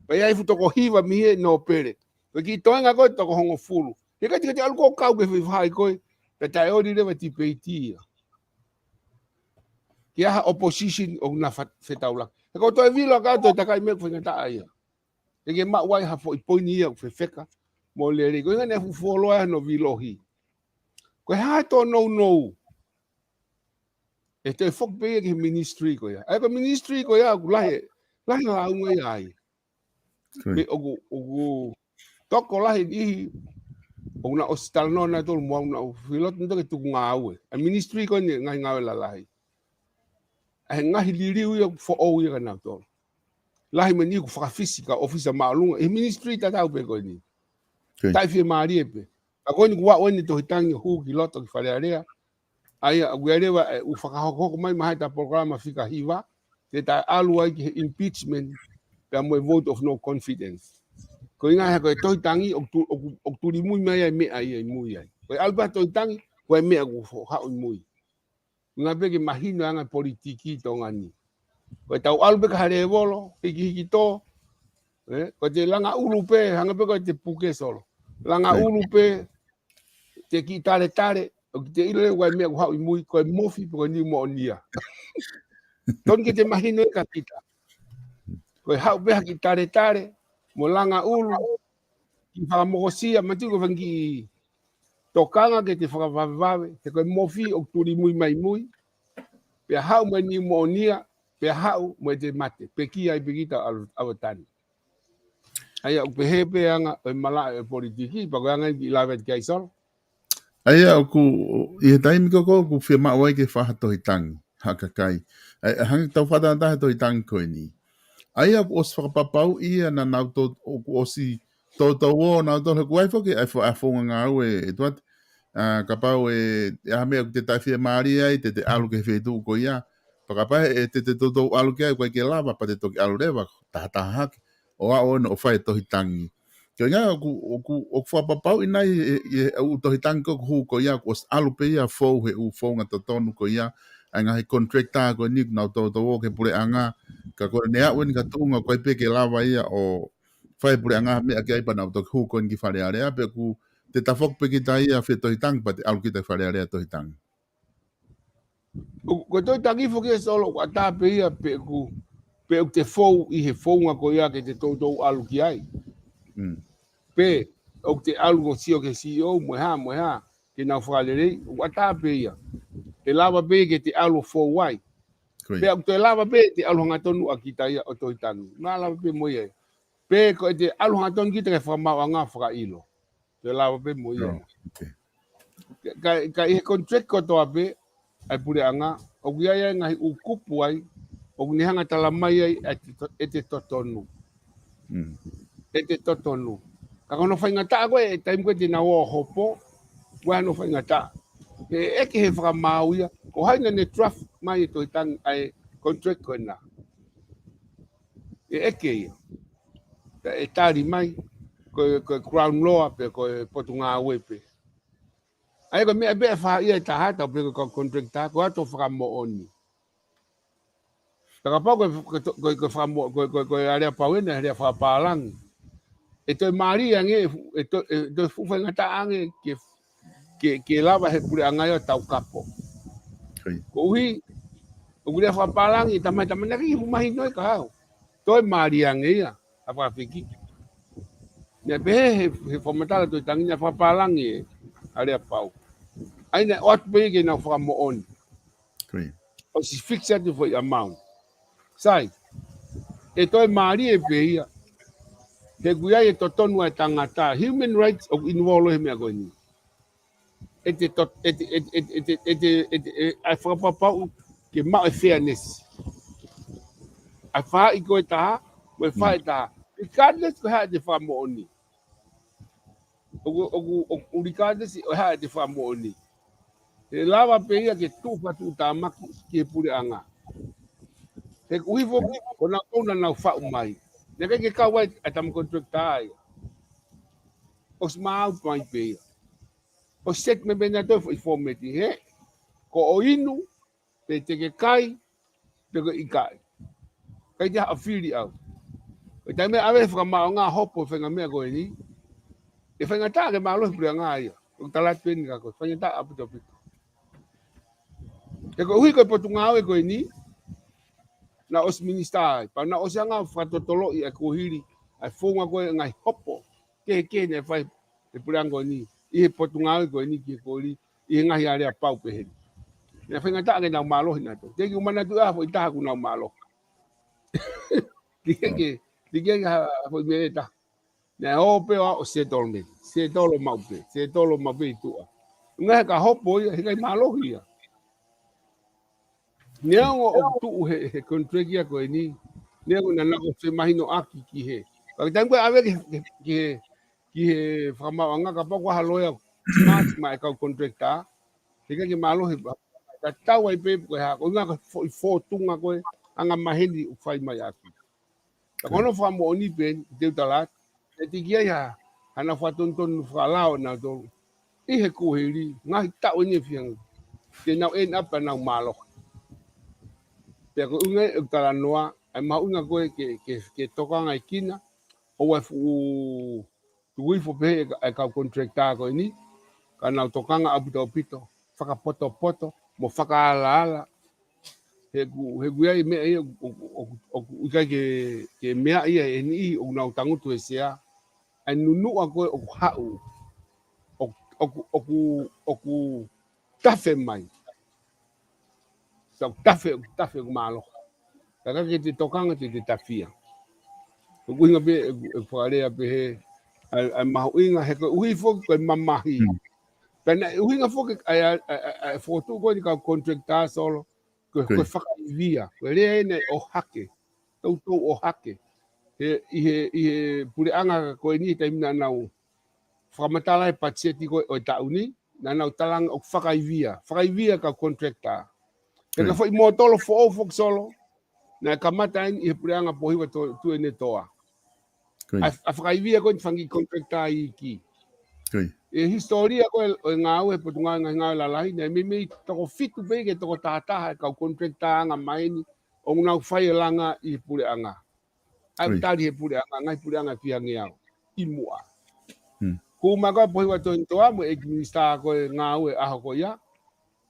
Pea ʻi ai e fuʻu toko hiva mei he nōpele. Ko e kiʻi toenga ko ē toko hongofulu. He ʻikai te ke ʻalu ʻo kau ki he faʻahi ko ē, pea taʻeoli leva e tipeiti ia. Ke ʻi ai ha opposition ʻoku na fa-, fetaulaki. He ko e toe vilo ʻa e kau toe takai meʻa ʻoku faingataʻa ia. Ke ke maʻu ai ha foʻi poini ia ʻoku fefeka mo lelei. Ko e ʻuhinga naʻe fuʻu fuoloa ai hono vilohi. Ko e hā e tō nounou. ʻE toe foki pē ia ki he ministry ko ia. ʻA ia ko e ministry ko ia ʻoku lahi, lahi lāunga ia ai. Ko ia. Pea ʻoku, ʻoku tokolahi e niʻihi ʻoku nau ʻosi talanoa nautolu mo au, nau filo atu nautolu ke tuku ngāue. ʻA e ministry ko eni ngaahi ngāue lalahi. ʻA e ngaahi liliu ia ʻoku foʻou ia kia nautolu. Lahi mo e niʻihi ʻoku fakafisi e kau ʻōfisa māʻolunga ʻi he ministry tatau pē ko eni. Ko ia. Taʻefiemālie pē. Ka ko eni kuo aʻu eni e tohi tangi ʻo hū ki loto ki Fale Alea. ʻA ia, ʻoku ʻi ai leva e ʻū fakahokohoko mai mei he ʻeta polokalama fika hiva, te ta ʻalu ai ki he impeachment, pea mo e vote of no confidence. Ko e ʻuhinga he ko e tohi tangi, ʻoku tu-, ʻoku, ʻoku tuli mui mai ai e meʻa ia ʻi mui ai. Ko e ʻalu pē ha tohi tangi, ko e meʻa ʻoku fo-, haʻu ʻi mui. ʻUhinga pē ke mahino e anga e politiki ʻi Tonga ni. Ko e tau ʻalu pē ki ha lēvolo, hikihiki tō, ē, ko e te langa ʻulu pē, hangē pē ko e te puke solo. Langa ʻulu pē, te kiʻi taletale, ʻoku te ʻilo leva e meʻa ʻoku haʻu ʻi mui, ko e mofi pe ko e niu moʻonia. Tonu ke te mahino ia kia kita. Ko e haʻu pē ha kiʻi taletale, mo langa ʻulu, kiʻi fakamokosia, mātuʻaki ko e fanga kiʻi tokanga ke te fakavavevave, he ko e mofi ʻoku tuli mui mai mui, pea haʻu mo e niu moʻonia, pea haʻu mo e te mate, pekia ai pē kita ʻa Avatani. ʻA ia ʻoku pehē pē anga ʻo e malaʻe ʻo e politiki, pea ko e anga ia ke lave atu ki ai Solo. ʻA ia ʻoku, ʻi he taimi ko ē ʻoku fiemaʻu ai ke fai ha tohi tangi, ha kakai. ʻA ia, hangē tau fakatātā he tohi tangi ko eni. ʻA ia ʻoku ʻosi fakapapauʻi ia naʻa nau tō-, ʻoku ʻosi toutou ō nautolu he ʻoku ʻi ai foki ʻa e fo-, ʻa e founga ngāue ʻe tuat, ʻa, kapau ʻe, ʻe ʻi ai ha meʻa ʻoku te taʻefiemālie ai, te te ʻalu ki he feituʻu ko ia. Pea kapau ʻe te te toutou ʻalu ki ai, ʻoku ʻikai ke lava, pea te toki ʻalu leva, tahataha hake, ʻo aʻu eni ʻo fai e tohi tangi. Ko e ʻuhinga ʻoku, ʻoku, ʻoku fakapapauʻi nai ʻe, ʻe, ʻe ʻū tohi tangi ko ē ʻoku hū ko ia, kuo ʻosi ʻalu pē ia ʻo fou he ʻū founga totonu ko ia, ʻa e ngaahi contractor ko eni ʻoku nau toutou ō ki he puleʻanga, ka ko ʻene aʻu eni ki ha tuʻunga ʻoku ʻikai pē ke lava ia ʻo fai puleʻanga ha meʻa ki ai pea nau toki hū ko eni ki Fale Alea, pea ʻoku te tafoki pē kita ia ʻo fai e tohi tangi, pea te ʻalu kita ki Fale Alea ʻo tohi tangi. ʻO, ko e tohi tangi foki ē Solo, ʻoku ʻatā pē ia pe ʻoku, pe ʻoku te fou ʻi he founga ko ia ke te toutou ʻalu ki ai. Mm. Pe ʻoku te ʻalu ʻo sio ki he C E O, mo e hā, mo e hā, ke nau fakaleleiʻi, ʻoku ʻatā pē ia. ʻE lava pē ke te ʻalu ʻo fou ai. Ko ia. Pe ʻoku te lava pē te ʻalu hangatonu ʻa kita ia ʻo tohi tangi. Naʻa lava pē mo ia. Pe ko e te ʻalu hangatonu kita ki he fakamaauʻanga fakaʻilo. Te lava pē mo ia. Oh, okay. Ka, ka, ka ʻi he contract kotoa pē, ʻa e puleʻanga, ʻoku ʻi ai ʻa e ngaahi ʻū kupu ai, ʻoku ne hanga ʻo tala mai ai, ʻa e te to-, ʻe te totonu. Mm. ʻE te totonu. Ka ko hono faingataʻa ko ē, ʻi he taimi ko ē te nau ō ʻo hopo, ʻoku ʻi ai hono faingataʻa. ʻE, ʻe ʻeke he fakamaau ia, ko hai naʻa ne draft mai e tohi tangi ʻa e contract ko ena. ʻE ʻeke ia. Pea ʻe tali mai, ko e, ko e Crown Law pē, ko e Potungāue pē. ʻA ia ko e meʻa pē ʻe fai ʻe he taha, tau pehē ko e contractor, ko e ʻato fakamoʻoni. Pea kapau ko e, ko e, ko e, ko e fakamo-, ko e, ko e, ko e aleapau ena, aleapau fakapālangi. ʻE toe mālie ange, ʻe toe, ʻe toe fuʻu faingataʻa ange ke, ke, ke lava he puleʻanga ia ʻo taukapo. Ko ia. Koeʻuhi, ʻoku aleapau fakapālangi, tamai, tamai, naʻe ʻikai fuʻu mahino ia kia au. Toe mālie ange ia, ʻa e fakafekiki. Naʻe pehē he, he fakamatala tohi tangi naʻe fakapālangi e aleapau. ʻA ia naʻe ʻoatu pē ia ke nau fakamoʻoni. Ko ia. ʻOsi fix atu foʻi amount. Sai, ʻe toe mālie pē ia. He ʻoku ʻi ai e totonu ʻa e tangata. Human rights ʻoku involve he meʻa ko eni. ʻE te tot-, ʻe te, ʻe te, ʻe te, ʻe te, ʻe te, ʻe te, ʻe, ʻa e fakapapauʻi ke maʻu e fairness. ʻA e faʻahi ko ē taha, mo e faʻahi taha. Regardless ko e hā ʻete fakamoʻoni. ʻOku, ʻoku, ʻoku regardless ʻo e hā ʻete fakamoʻoni. ʻE lava pē ia ke tuʻu fakatuʻutāmaki ki he puleʻanga. He koeʻuhi foki, ko nautolu naʻa nau faʻu mai. Naʻe ʻikai ke kau ai ʻa e tama contractor ia. ʻOsi maau mai pē ia. ʻO set mai pē nautolu foʻi fometi, he? Ko ʻo inu, pe te ke kai, pe ko e ʻikai. ʻIkai te u fili au. Ko e taimi ʻe ʻave fakamaʻuʻanga hopo e faʻahinga meʻa ko eni, ʻe faingataʻa ke mālohi e puleʻanga ia. ʻOku tala atu pē eni kia koe, faingataʻa ʻaupito ʻaupito. He koeʻuhi ko e potungāue ko eni, naʻe ʻosi minisitā ai, pea naʻe ʻosi hanga ʻo fakatotoloʻi ʻa e kuohili, ʻa e founga ko ē ngaahi hopo kehekehe naʻe fai ʻe he puleʻanga ko eni, ʻi he potungāue ko eni ki he kuohili, ʻi he ngaahi aleapau pehē ni. Naʻe faingataʻa ke nau mālohi nautolu. Teʻeki ke u manatuʻi ha foʻi taha kuo nau mālohi. Teʻeki ke, teʻeki ke ha foʻi meʻa ʻe taha. Naʻe ō pē ʻo settle mai. Settle maʻu pē. Settle maʻu pē ʻi tuʻa. Ngaahi ka hopo ia, heʻikai mālohi ia. Neongo ʻoku tuʻu he, he contract ia ko eni. Neongo naʻa nau ʻosi femahinoʻaki ki he. Ka ko e taimi ko ē ʻave ki he, ki he, ki he fakamaʻuʻanga kapau ko ha loea smart maʻa e kau contractor. Heʻikai ke mālohi, tatau ai pē ko e hā, ko e ngaahi foʻi fōtunga ko ē, anga maheni ʻoku fai mai ʻaki. Ka ko hono fakamoʻoni pē eni, te u tala atu, ʻe teʻeki ai ha, hano fakatonutonu fakalao nautolu. ʻI he kuohili, ngaahi taʻu eni ʻe fiha ange. Te nau end up ʻa nau mālohi. Pea ko e ʻuhinga ʻeku talanoa, ʻa e mahuʻinga ko ē ke, ke, ke tokanga ʻi Kina, ʻoua ʻe fuʻu tuku hifo pē ʻe ka-, ʻe kau contractor ko eni, ka nau tokanga ʻaupito ʻaupito, fakapotopoto, mo fakaalaala. He ʻoku, he ʻoku ʻi ai e meʻa ia, ʻoku, ʻoku, ʻoku, ʻoku ʻikai ke, ke meaʻi ia ʻe he niʻihi, ʻoku nau tangutu he sea. ʻA e nunuʻa ko ē ʻoku haʻu, ʻoku, ʻoku, ʻoku, ʻoku tafe mai. Sa ʻoku tafe, ʻoku tafe ʻoku mālohi. Ka ka ke te tokanga te te tafia. Ko e ʻuhinga pē, ʻe, ʻe fakalea pē he, ʻa e, ʻa e mahuʻinga he koeʻuhi foki ko e mamahi. Hmm. Pea naʻe ʻuhinga foki, ʻa e, ʻa e, ʻa e, ʻa e fokotuʻu ko eni kau contractor Solo, ko, ko e fakaivia, ko e lea eni ʻo hake, toutou ʻo hake. He, ʻi he, ʻi he puleʻanga ko eni taimi naʻa nau fakamatala e patiseti ko ē ʻo e taʻu ni, naʻa nau talaange ʻoku fakaivia, fakaivia kau contractor. He ko e foʻi mōtolo foʻou foki Solo, naʻe kamata eni ʻi he puleʻanga Pōhiva to-, Tuʻiʻonetoa. ʻA, ʻa fakaivia ko eni fanga kiʻi contractor iiki. ʻI he hisitōlia ko ē ʻo e ngāue, potungāue ngaahi ngāue lalahi, naʻe meimei toko fitu pē ki he toko tahataha e kau contractor anga maheni, ʻoku nau fai e langa ʻi he puleʻanga. ʻA e tali he puleʻanga, ngaahi puleʻanga ʻe fiha ange au ʻi muʻa. Hmm. Kuo u maʻu ko ē Pōhiva Tuʻiʻonetoa mo e ʻEiki Minisitā ko ē Ngāue ʻaho ko ia,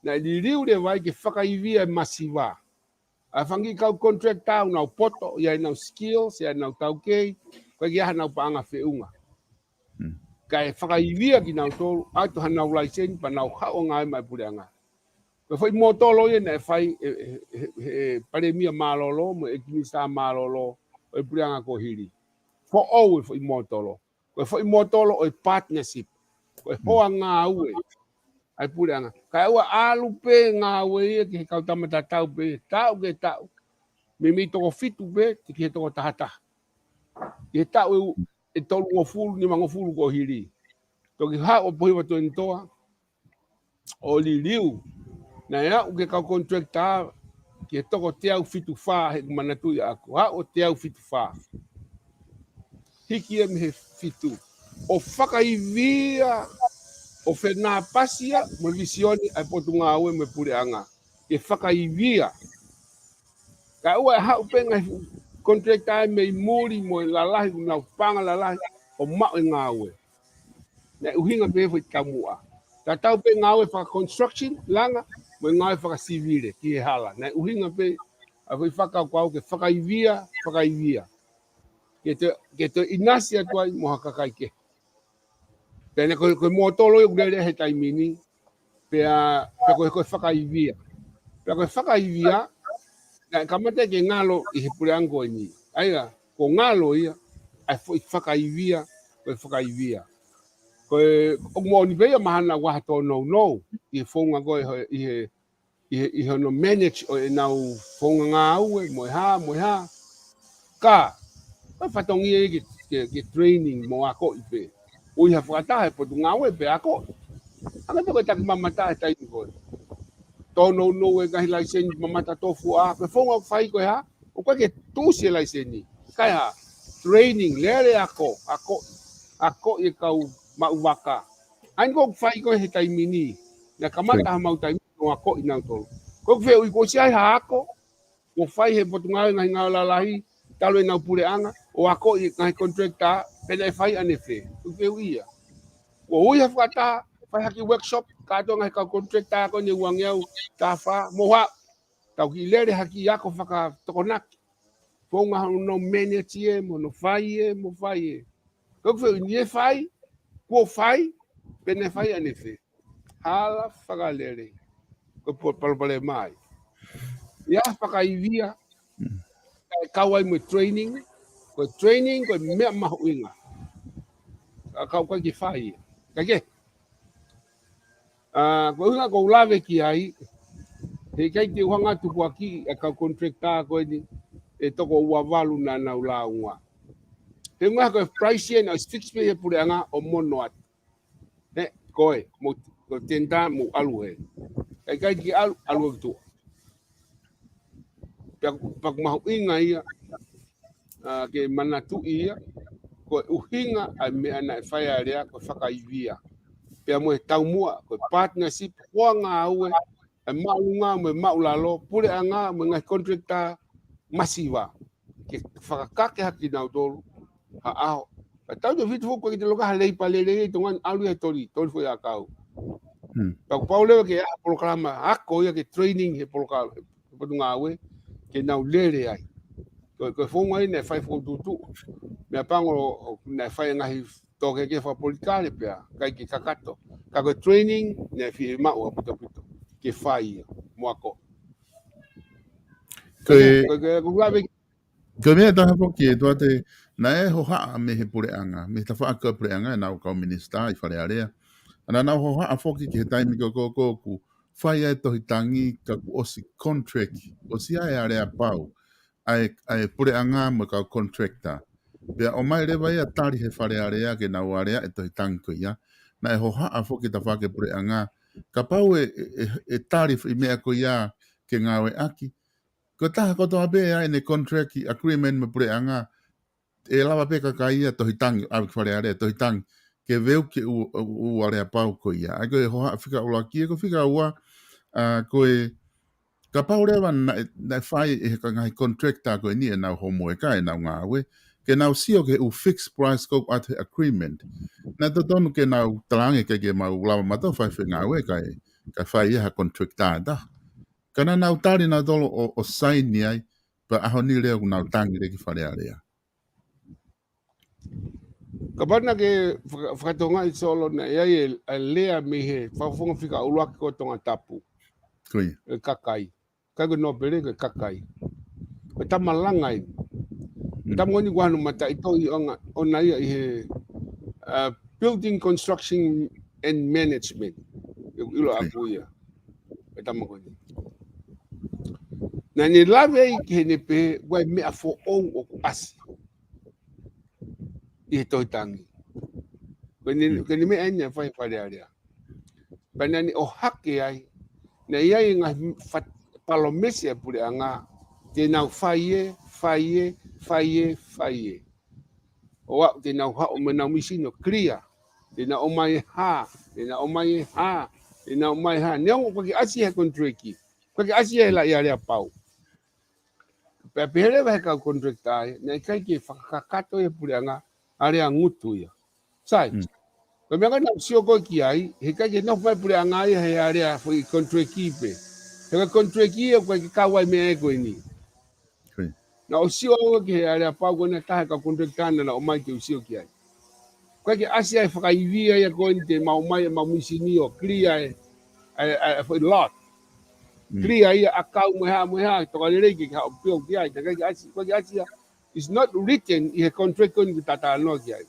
naʻe liliu leva ai ke fakaivia e masiva. ʻA e fanga kiʻi kau contractor ʻoku nau poto, ʻi ai ʻenau skills, ʻi ai ʻenau taukei, ko e ʻikai ke ʻi ai hanau paʻanga feʻunga. Hmm. Kae fakaivia kinautolu, ʻoatu hanau laiseni pea nau haʻu ʻo ngāue maʻa e puleʻanga. Ko e foʻi mōtolo ia naʻe fai ʻe, ʻe, ʻe, ʻe Palēmia mālōlō, mo e ʻEiki Minisitā mālōlō, ʻo e puleʻanga kuo hili. Foʻou e foʻi mōtolo. Ko e foʻi mōtolo ʻo e partnership. Ko e hoa ngāue ʻa e puleʻanga. Kae ʻoua ʻalu pē ngāue ia ki he kau tama tatau pē, taʻu ki he taʻu. Meimei toko fitu pē, ki he toko tahataha. Ki he taʻu ʻe, ʻe tolungofulu, nimangofulu kuo hili. Toki haʻu ʻa Pōhiva Tuʻiʻonetoa, ʻo liliu. Naʻe aʻu ki he kau contractor, ki he toko teau fitu fā, heʻeku manatuʻi ʻaʻaku. Aʻu ʻo teau fitu fā. Hiki ia mei he fitu. ʻO fakaivia, ʻo fenāpasi ia, mo e vīsone ʻa e potungāue mo e puleʻanga. Ke fakaivia. Kae ʻoua ʻe haʻu pē ngaahi contractor ia mei muli mo e lalahi, ʻoku nau paʻanga lalahi, ʻo maʻu e ngāue. Naʻe ʻuhinga pē foʻi taumuʻa. Tatau pē ngāue faka-construction, langa, mo e ngāue fakasivile, ki he hala. Naʻe ʻuhinga pē, ʻa e foʻi fakakaukau ke fakaivia, fakaivia. Ke toe, ke toe ʻinasi atu ai mo ha kakai kehe. Pea naʻe ko, ko e mōtolo ia ʻoku lele he taimi ni, pea, pea ko e, ko e fakaivia. Pea ko e fakaivia, naʻe kamata ke ngalo ʻi he puleʻanga ko eni. ʻA ia, ko e ngalo ia, ʻa e foʻi fakaivia, ko e fakaivia. Ko e, ʻoku moʻoni pē ia mahalo ʻoku ʻi ai ha tōnounou, ʻi he founga ko ē, ʻi he, ʻi he, ʻi hono manage ʻo ʻenau founga ngāue, mo e hā, mo e hā. Ka, ko e fatongia ia ke, ke, ke training mo akoʻi pē. ʻOku ʻi ai ha fakataha he potungāue pē akoʻi. Hangē pē ko e taki mamata he taimi ko ē. Tōnounou e ngaahi laiseni mamata tofu ʻa, ko e founga ʻoku fai ko e hā, ʻoku ʻikai ke tuʻusi e laiseni. Kae hā, training, lele ako, ako, akoʻi e kau maʻu vaka. ʻA eni ʻoku fai ko ē he taimi ni. Naʻe kamata ha mau taimi, ʻo akoʻi nautolu. Ko ʻeku fehuʻi, kuo ʻosi ʻi ai ha ako kuo fai he Potungāue Ngaahi Ngāue Lalahi, talu ʻenau puleʻanga, ʻo akoʻi e ngaahi contractor, pe naʻe fai ʻanefē? Ko ʻeku fehuʻi ia. Kuo ui ha fakataha, fai ha kiʻi workshop, kātoa e ngaahi kau contractor ko eni ʻe uangeau taha fā, mou haʻu, tau kiʻi lele ha kiʻi ako fakatokonaki. Founga hono manage ē, mo hono fai ē, mo fai ē. Ko ʻeku fehuʻi, naʻe fai, kuo fai, pe naʻe fai ʻanefē? Hala fakalele. Ko e po-, palopalema ia. ʻI ai ha fakaivia, kae kau ai mo e training, ko e training, ko e meʻa mahuʻinga. Ka ʻoku ʻikai ke fai ia. Ka ke. ʻA, ko e ʻuhinga ʻoku ou lave ki ai, heʻikai te u hanga ʻo tukuakiʻi e kau contractor ko eni ʻe toko ua valu naʻa nau lāunga. He ʻuhinga ko e price ē naʻe fix pē ʻe he puleʻanga ʻo mono atu. He, ko e, mou, ko e tender mou ʻalu ē. Kae ʻikai ke ʻalu, ʻalu ʻo tuʻa. Pea, pea ʻoku mahuʻinga ia, ʻa, ke manatuʻi ia, ko e ʻuhinga ʻa e meʻa naʻe fai ʻe he alea, ko e fakaivia. Pea mo e taumuʻa, ko e partnership, hoa ngāue, ʻa e māʻolunga mo e māʻulalo, puleʻanga mo e ngaahi contractor masiva. Ke fakakake hake kinautolu, ha ʻaho. Ka tau te fitu foki ke te loka ha leipa lelei ʻi Tonga ni, ʻalu ia ʻo toli, toli foʻi ʻakau. Hmm. Pea kuo pau leva ke ʻai ha polokalama ako ia ke training he polokalama, he Potungāue, ke nau lele ai. Ko, ko e founga ia naʻe fai fokotuʻutuʻu. Meʻapango ʻo, ʻo naʻe fai e ngaahi tokeke fakapolitikale pea, ʻikai ke kakato. Ka ko e training, naʻe fiemaʻu ʻaupito ʻaupito. Ke fai ia, mo ako. Ko e, ko e, ko e, ko e lave Ko e meʻa ʻe taha foki ʻe Tuate, naʻe hohaʻa mei he puleʻanga, mei he tafaʻaki ʻo e puleʻanga, ʻenau kau minisitā ʻi Fale Alea. Naʻa nau hohaʻa foki ki he taimi ko ē ʻoku fai ai e tohi tangi ka kuo ʻosi contract, ʻosi ʻa e alea pau, ʻa e, ʻa e puleʻanga mo e kau contractor. Pea ʻomai leva ia tali he Fale Alea ke nau alea e tohi tangi ko ia. Naʻe hohaʻa foki tafaʻaki e puleʻanga. Kapau ʻe, ʻe, ʻe, ʻe tali foʻi meʻa ko ia ke ngāueʻaki, ko e taha kotoa pē ʻa ʻene contract agreement mo e puleʻanga, ʻe lava pē kakai ia tohi tangi, ʻave ki Fale Alea tohi tangi, ke veuki e ʻū, ʻū, ʻū alea pau ko ia. ʻA ia ko e hohaʻa fika ʻuluaki, ʻa ia ko e fika ua, ʻa, ko e, kapau leva naʻe, naʻe fai ʻe he ngaahi contractor ko eni ʻenau homework, ʻenau ngāue, ke nau sio ki he ʻū fixed price ko ē ʻoku ʻi he agreement. Naʻe totonu ke nau talaange ke, ke mau lava mautolu ʻo fai e foʻi ngāue kae, kae fai ʻe ha contractor ʻe taha. Ka naʻa nau tali nautolu ʻo, ʻo saini ai, pea ʻaho ni leva ʻoku nau tangi leva ki Fale Alea. Kapau naʻa ke faka-, fakatokangaʻi Solo naʻe ʻi ai e, e lea mei he fakafofonga fika ʻuluaki ko Tongatapu. Ko ia. E kakai. ʻIkai ko Nōpele, ko e kakai. Ko e tama langa eni. Ko e tama ko eni ʻoku ʻi ai hono mataʻitohi ʻoʻona ia ʻi he, uh, building construction and management. ʻIlo ʻaku ia. Ko e tama ko eni. Naʻa ne lave ai ki heʻene pehē, ʻoku ʻi ai e meʻa foʻou ʻoku ʻasi ʻi he tohi tangi. Ko eni, ko eni meʻa eni naʻe fai ʻe Fale Alea. Pea naʻa ne ʻohake ai, naʻe ʻi ai e ngaahi fa-, palōmesi ʻa e puleʻanga, te nau fai ē, fai ē, fai ē, fai ē. ʻO aʻu te nau haʻu mo ʻenau mīsini ʻo clear. Te nau ʻomai e hā, te nau ʻomai e hā, te nau ʻomai e hā. Neongo ʻoku ʻikai ke ʻasi he contract, ʻoku ʻikai ke ʻasi he laʻi alea pau. Pea pehē leva he kau contractor ia, naʻe ʻikai ke fakakakato ia puleʻanga, alea ngutu ia. Sai. Ko e meʻa ko ē naʻa ku sio ko ē ki ai, heʻikai ke nofo mai puleʻanga ia he alea foʻi contract pē. He ko e contract ia ʻoku ʻikai ke kau ai meʻa ko eni. Naʻa ku sio au ki he alea pau ko ena taha e kau contractor naʻa nau ʻomai ke u sio ki ai. ʻOku ʻikai ke ʻasi ai e fakaivia ia ko eni te mau ʻomai ʻemau mīsini ʻo clear e, e, e, e foʻi lot. Clear ia ʻakau mo e hā mo e hā, toka lelei ke, ke haʻu ʻo build ki ai, naʻe ʻikai ke ʻasi, ʻoku ʻikai ke ʻasi ia. It's not written ʻi he contract ko eni ʻoku ta talanoa ki ai.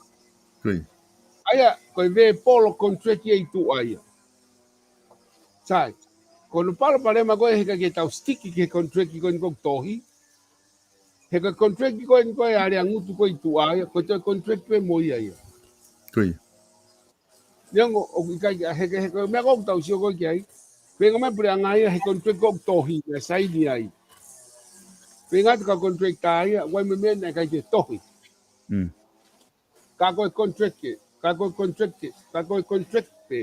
ʻA ia, ko e verbal contract ia ʻi tuʻa ia. Sai, ko hono palopalema ko ē heʻikai ke tau stick ki he contract ko eni ʻoku tohi. He ko e contract ko eni ko e alea ngutu ko ē ʻi tuʻa ia, ko e toe contract pē mo ia ia. Neongo ʻoku ʻikai ke, he, he, he, meʻa ko ē ʻoku tau sio ko ē ki ai. Feinga mai puleʻanga ia he contract ʻoku tohi, naʻe saini ai. Feinga atu e kau contractor ia, ʻoku ʻi ai mo e meʻa naʻe ʻikai ke tohi. Ka ko e contract ē, ka ko e contract ē, ka ko e contract pē.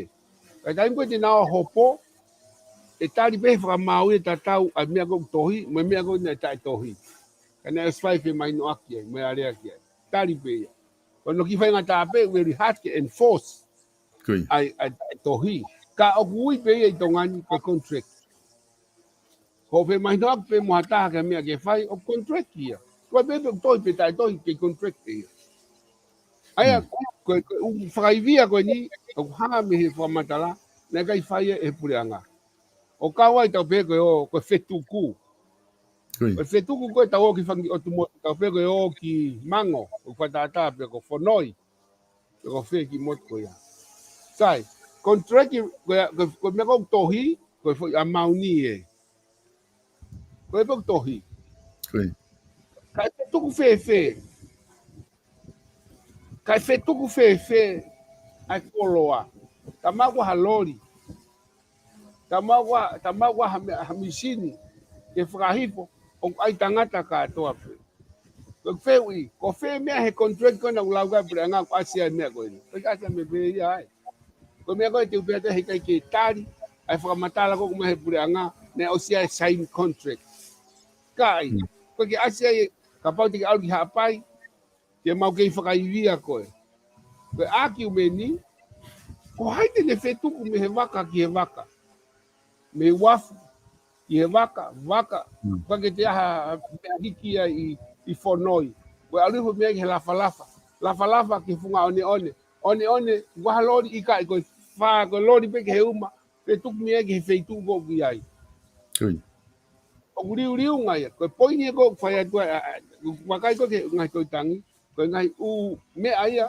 Ka taimi ko ē te nau hopo, ʻe tali pē he fakamaau ia tatau ʻa e meʻa ko ē ʻoku tohi, mo e meʻa ko ē naʻe taʻetohi. Ka naʻe ʻosi fai e femahinoʻaki ai, mo e aleaki ai. Tali pē ia. Ko hono kiʻi faingataʻa pē, very hard ke enforce. Ko ia. ʻA e, ʻa e, ʻa e tohi. Ka ʻoku ui pē ia ʻi Tonga ni ko e contract. Ko e femahinoʻaki pē mo ha taha ki ha meʻa ke fai, ʻoku contract ia. Ko e pē pe ʻoku tohi pe taʻetohi, kei contract pē ia. ʻA ia, Mm. ko, ko, ko e ʻū fakaivia ko eni, ʻoku hanga mei he fakamatala, naʻe ʻikai fai ia ʻe he puleʻanga. ʻOku kau ai tau pehē ko e ō, ko e fetuku. Ko ia. Ko e fetuku ko ē tau ō ki Fanga-ʻi-ʻOtu Motu, tau pehē ko e ō ki Mango, ʻoku fakatātā pē ko Fonoi. Pe ko fē ki motu ko ia. Sai, contract ko ia, ko, ko e meʻa ko ē ʻoku tohi, ko e foʻi amount ē. Ko e pē ʻoku tohi. Ko ia. Kae fetuku fēfē. Kae fetuku fēfē ʻa e koloa. Talamai ʻoku ʻi ai ha loli. Talamai ʻoku ʻi ai, talamai ʻoku ʻi ai ha meʻa, ha misini ke fakahifo, ʻoku ʻi ai tangata kātoa pē. Ko e fehuʻi, ko fē meʻa he contract ko ē naʻa ku lau ki ai puleʻanga ʻoku ʻasi ai e meʻa ko eni. Ko e ʻasi ai e meʻa pē ia ai. Ko e meʻa ko ē te u pehē atu he ʻikai ke tali ʻa e fakamatala ko ē ʻoku ʻomai he puleʻanga, naʻe ʻosi ʻi ai e signed contract. Ka ʻi ai, Mm. ko e ke ʻasi ai, kapau te ke ʻalu ki Haʻapai, ke mau kei fakaivia koe. Ko e ʻākiumeni, ko hai te ne fetuku mei he vaka ki he vaka. Mei he uafu ki he vaka, vaka, Mm. ʻikai ke toe ʻi ai ha meʻa hiki ai ʻi, ʻi Fonoi. Ko e ʻalu hifo mei ai ki he Lafalafa. Lafalafa ki he Funga ʻOneʻone. ʻOneʻone, ʻoku ʻi ai ha loli ʻikai, ko e fā, ko e loli pē ki he uma, fetuku mei ai ki he feituʻu ko ē ʻoku ʻi ai. Ko ia. ʻOku liuliunga ia, ko e poini ia ko ē ʻoku fai atu ai, ʻa, ʻa, ʻoku vakai ko ē ki he ngaahi toitangi, ko e ngaahi ʻū meʻa ia,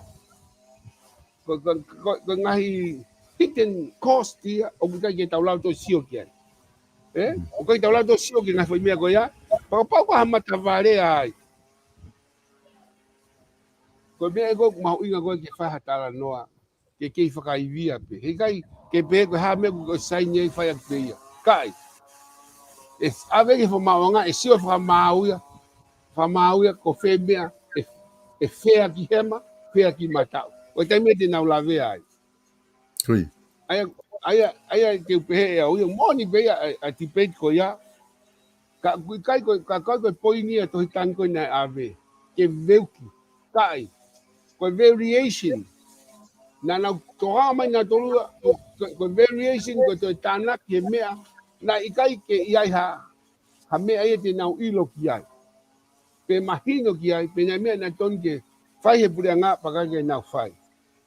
ko, ko, ko, ko e ngaahi hidden cost ia, ʻoku ʻikai ke tau lava ʻo toe sio ki ai. Ē? Mm. ʻOku ʻikai tau lava ʻo toe sio ki he ngaahi foʻi meʻa ko ia, fakapapau ko ha matavalea ai. Ko e meʻa ia ko ē ʻoku mahuʻinga ko ē ke fai ha talanoa, ke kei fakaivia pē. He ʻikai ke pehē ko e hā e meʻa ʻoku ke saini ai fai atu pē ia. Ka ʻi ai. ʻE ʻave ki he fakamaauʻanga, ʻe sio fakamaau ia. Fakamaau ia ko fē meʻa, ʻe, ʻe fea ki hema, fea ki mataʻu. Ko e taimi ia te nau lavea ai. Ko ia. ʻA ia, ʻa ia, ʻa ia te u pehē ʻe au ia, moʻoni pē ia, ʻa, ʻa e debate ko ia. Ka ʻoku ʻikai ko, ka ʻoku ʻikai ko e poini ia ʻa e tohi tangi ko ē naʻe ʻave. Ke veuki. Ka ʻi ai. Ko e variation. Naʻa nau toʻo mai nautolu ia, ko, ko, ko e variation, ko e toe tānaki he meʻa, naʻe ʻikai ke ʻi ai ha, ha meʻa ia te nau ʻilo ki ai. Pe mahino ki ai, pe naʻe meʻa naʻe tonu ke fai he puleʻanga pea ʻikai ke nau fai.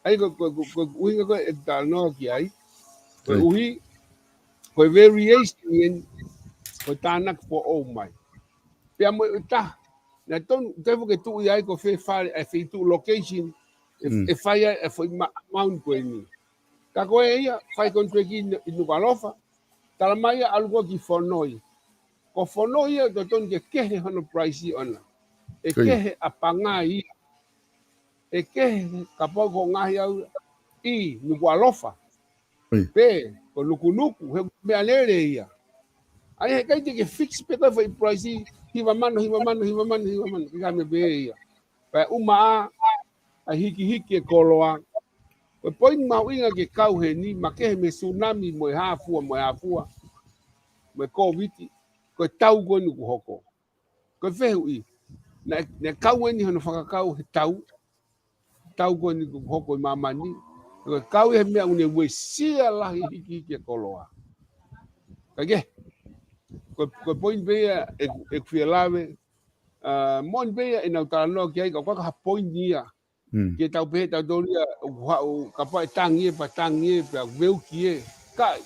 ʻA ia ko, ko, ko, ko e ʻuhinga ko ē ʻeku talanoa ki ai. Ko e Right. ʻuhi, ko e variation eni, ko e tānaki foʻou mai. Pea mo e taha, naʻe tonu, te fuke tuʻu ia ai ko fē fale, ʻa e feituʻu location, ʻe, Mm. ʻe fai ai, ʻa e foʻi ma-, amount ko eni. Ka ko e ia, fai contract ʻi, ʻi Nukuʻalofa, talamai ia ʻalu ko ē ki Fonoi. Ko Fonoi ia, totonu ke kehe hono price ʻona. ʻE Ko ia. kehe ʻa Pangai ia. ʻE kehe kapau ko e ngaahi ʻalu ʻi Nukuʻalofa. Ko ia. Pe, ko Nukunuku, he meʻa lele ia. ʻA ia he ʻikai te ke fix pē ko e foʻi price, hiva mano, hiva mano, hiva mano, hiva mano, ʻikai ha meʻa pehē ia. Pea ʻuma ʻa, ʻa e hikihiki e koloa. Ko e poini mahuʻinga ke kau heni, makehe mei he tsunami mo e hā fua, mo e hā fua. Mo e Kōviti, ko e tau ko eni kuo hoko. Ko e fehuʻi, naʻe, naʻe kau eni hono fakakau he tau, tau ko eni kuo hoko ʻi māmani, ko e kau ia he meʻa ʻoku ne uesia lahi hikihiki e koloa. Ka ke, ko, ko e poini pē ia ʻeku, ʻeku fie lave, ʻa, moʻoni pē ia ʻenau talanoa ki ai, ka ʻoku ʻikai ko ha poini ia. Mm. Ke tau pehē tautolu ia, ʻoku haʻu, kapau ʻe tangi ē, pea tangi ē, pea veuki ē. Ka ʻi ai.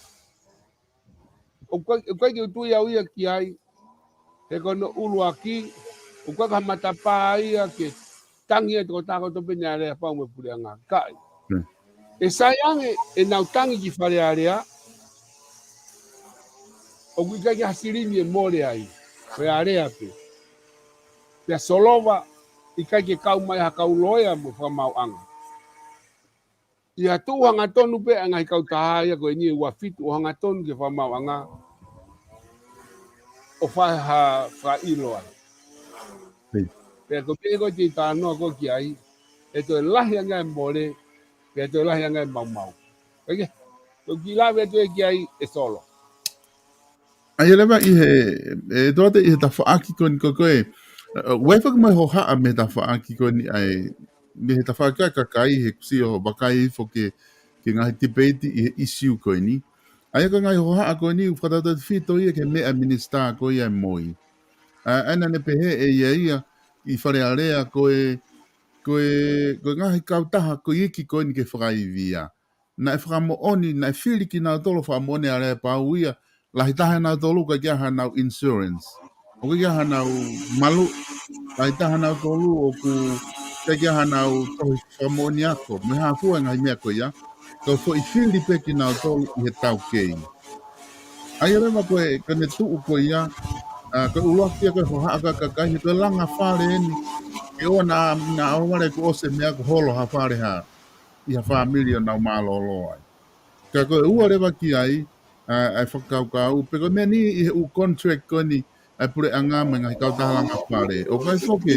ʻOku ʻikai, ʻoku ʻikai ke u tui au ia ki ai, he ko hono ʻuluaki, ʻoku ʻikai ko ha matapā ia ke tangi ʻa e tokotaha kotoa pē naʻe aleapau mo e puleʻanga. Ka ʻi ai. Mm. ʻE sai ange ʻenau tangi ki Fale Alea, ʻoku ʻikai ke ha silini ʻe mole ai, ko e alea pē. Pea solova, ʻikai ke kau mai ha kau loea mo e fakamaauʻanga. ʻI ha tuʻu hangatonu pē ʻa e ngaahi kautaha ia ko eni ʻe ua fitu ʻo hangatonu ki he fakamaauʻanga ʻo fai ha fakaʻilo ai. Hei. Pea ko e meʻa ko ē te u talanoa ko ē ki ai, ʻe toe lahi ange ʻa e mole, pea toe lahi ange ʻa e maumau. Pea ke, ko e kiʻi lave atu ē ki ai ʻe Solo. ʻA ia leva ʻi he, ʻe toate ʻi he tafaʻaki ko eni ko ē, ʻe, ʻe, ʻoku ʻi ai foki mo e hohaʻa mei he tafaʻaki ko eni ʻa e, mei he tafaʻaki ʻa e kakai he kuo ʻosi vakai hifo ki he, ki he ngaahi tipeiti ʻi he ʻisiū ko eni. ʻA ia ko e ngaahi hohaʻa ko eni, ʻoku fakatautefito ia ki he meʻa ʻa e minisitā ko ia ʻo e moi. ʻA, ʻa ia naʻa ne pehē ʻe ia ia, ʻi Fale Alea ko e, ko e, ko e ngaahi kautaha ko e iiki ko eni ke fakaivia. Naʻe fakamoʻoni, naʻe fili kinautolu ʻo fakamoʻoni ʻa Aleapau ia, lahi taha ʻenautolu ʻoku ʻikai ke ʻi ai hanau insurance. ʻOku ʻikai ke ʻi ai hanau maluʻi, lahi taha ʻenautolu ʻoku ʻikai ke ʻi ai hanau tohi fakamoʻoni ako, mo e hā fua e ngaahi meʻa ko ia, ko e foʻi fili pē kinautolu ʻi he taukei. ʻA ia leva ko e, ko ʻene tuʻu ko ia, ʻa, ko e ʻuluaki ia ko e hohaʻa ʻa e kakai, he ko e langa fale eni, ke ʻoua naʻa, naʻa ʻohovale kuo ʻosi e meʻa kuo holo ha fale ha, ʻi ha fāmili ʻo nau mālōlō ai. Ka ko e ua leva ki ai, ʻa, ʻa e fakakaukau, pe ko e meʻa ni ʻi he ʻū contract ko eni, ʻa e puleʻanga mo e ngaahi kautaha langa fale. ʻOku ʻi ai foki,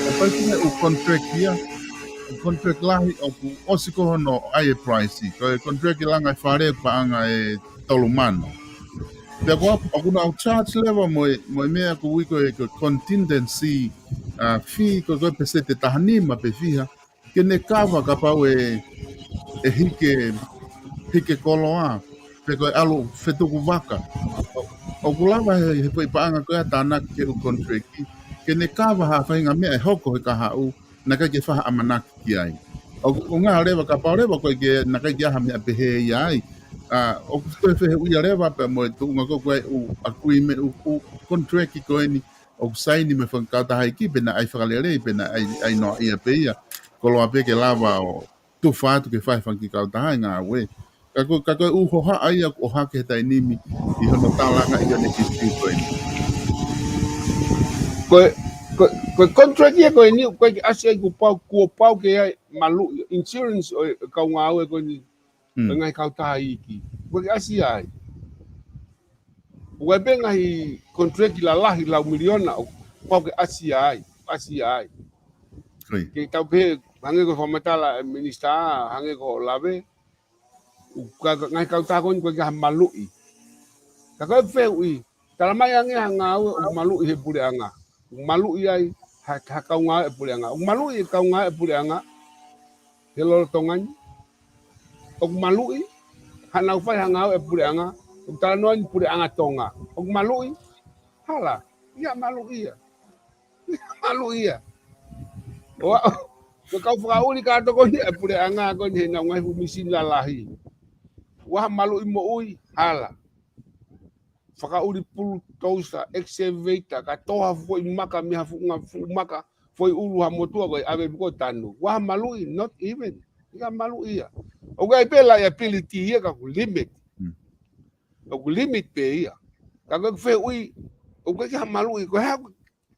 ʻoku ʻi ai foki e ʻū contract ia, ʻū contract lahi ʻoku ʻosi ko hono ʻai e price, ko e contract langa e fale paʻanga ʻe tolu mano. Pea ko ʻaku nau charge leva mo e, mo e meʻa ʻoku ui ko e, ko e contingency, ʻa, fee ko e, ko e peseti ʻe taha nima pe fiha, ke ne kava kapau ʻe, ʻe hiki, hiki koloa, pe ko e ʻalu fetuku vaka. ʻO, ʻoku lava he, he foʻi paʻanga ko ia ʻa e tānaki ki he ʻū contract, ke ne kava ha faʻahinga meʻa ʻe hoko he kahaʻu, naʻe ʻikai ke fai ha ʻamanaki ki ai. ʻO, ʻo ngā leva kapau leva ko e ke, naʻe ʻikai ke ʻi ai ha meʻa pehē ia ai. ʻA, ʻoku toe fehuʻia leva pea mo e tuʻunga ko ē ko e ʻū agreement, ʻū, ʻū contract ko eni, ʻoku saini mei he fanga kautaha iiki, pe naʻe ʻai fakalelei, pe naʻe ʻai, ʻai noaʻia pē ia. Koloa pē ke lava ʻo tufa atu ke fai fanga kiʻi kautaha ʻi ngāue. Ka ko, ka ko e ʻū hohaʻa ia ʻoku ʻohake he taimi ni, ʻi hono tālanga ʻi ʻene kiʻi ko eni. Ko e, ko e, ko e contract ia ko eni, ʻoku ʻikai ke ʻasi ai kuo pau, kuo pau ke ʻi ai maluʻi, insurance ʻo e kau ngāue ko eni, Mm. ʻo e ngaahi kautaha iiki. ʻOku ʻikai ke ʻasi ai. ʻOku ʻi ai pē ngaahi contract lalahi lau miliona ʻoku pau ke ʻasi ai, ʻasi ai. Ko ia. Ke tau pehē, hangē ko e fakamatala ʻa e minisitā, hangē ko e lave, ʻoku ʻikai, ngaahi kautaha ko eni ʻoku ʻikai ke ʻi ai ha maluʻi. Ka ko e fehuʻi, talamai ange ha ngāue ʻoku maluʻi he puleʻanga. ʻOku maluʻi ai ha, ha kau ngāue ʻa e puleʻanga. ʻOku maluʻi e kau ngāue ʻa e puleʻanga he lolotonga ni. ʻOku maluʻi, haʻanau fai ha ngāue ʻa e puleʻanga, ʻoku talanoa ʻi he puleʻanga Tonga. ʻOku maluʻi, hala, ʻikai maluʻi ia. Maluʻi ia. ʻO, ʻo, ko e kau fakaʻuli kātoa ko eni ʻa e puleʻanga ko eni heʻenau ngaahi fuʻu misini lalahi. ʻOku ʻi ai ha maluʻi moʻui, hala. Fakaʻuli bulldozer, excavator, ka tō ha foʻi maka mei ha fuʻu nga-, fuʻu maka, foʻi ʻulu ha motuʻa ko e ʻave ko e tanu. ʻOku ʻi ai ha maluʻi, not even. ʻIkai maluʻi ia. ʻOku ʻi ai pē liability ia ka ʻoku limit. Hmm. ʻOku limit pē ia. Ka ko e fehuʻi, ʻoku ʻikai ke ʻi ai ha maluʻi, ko e hā,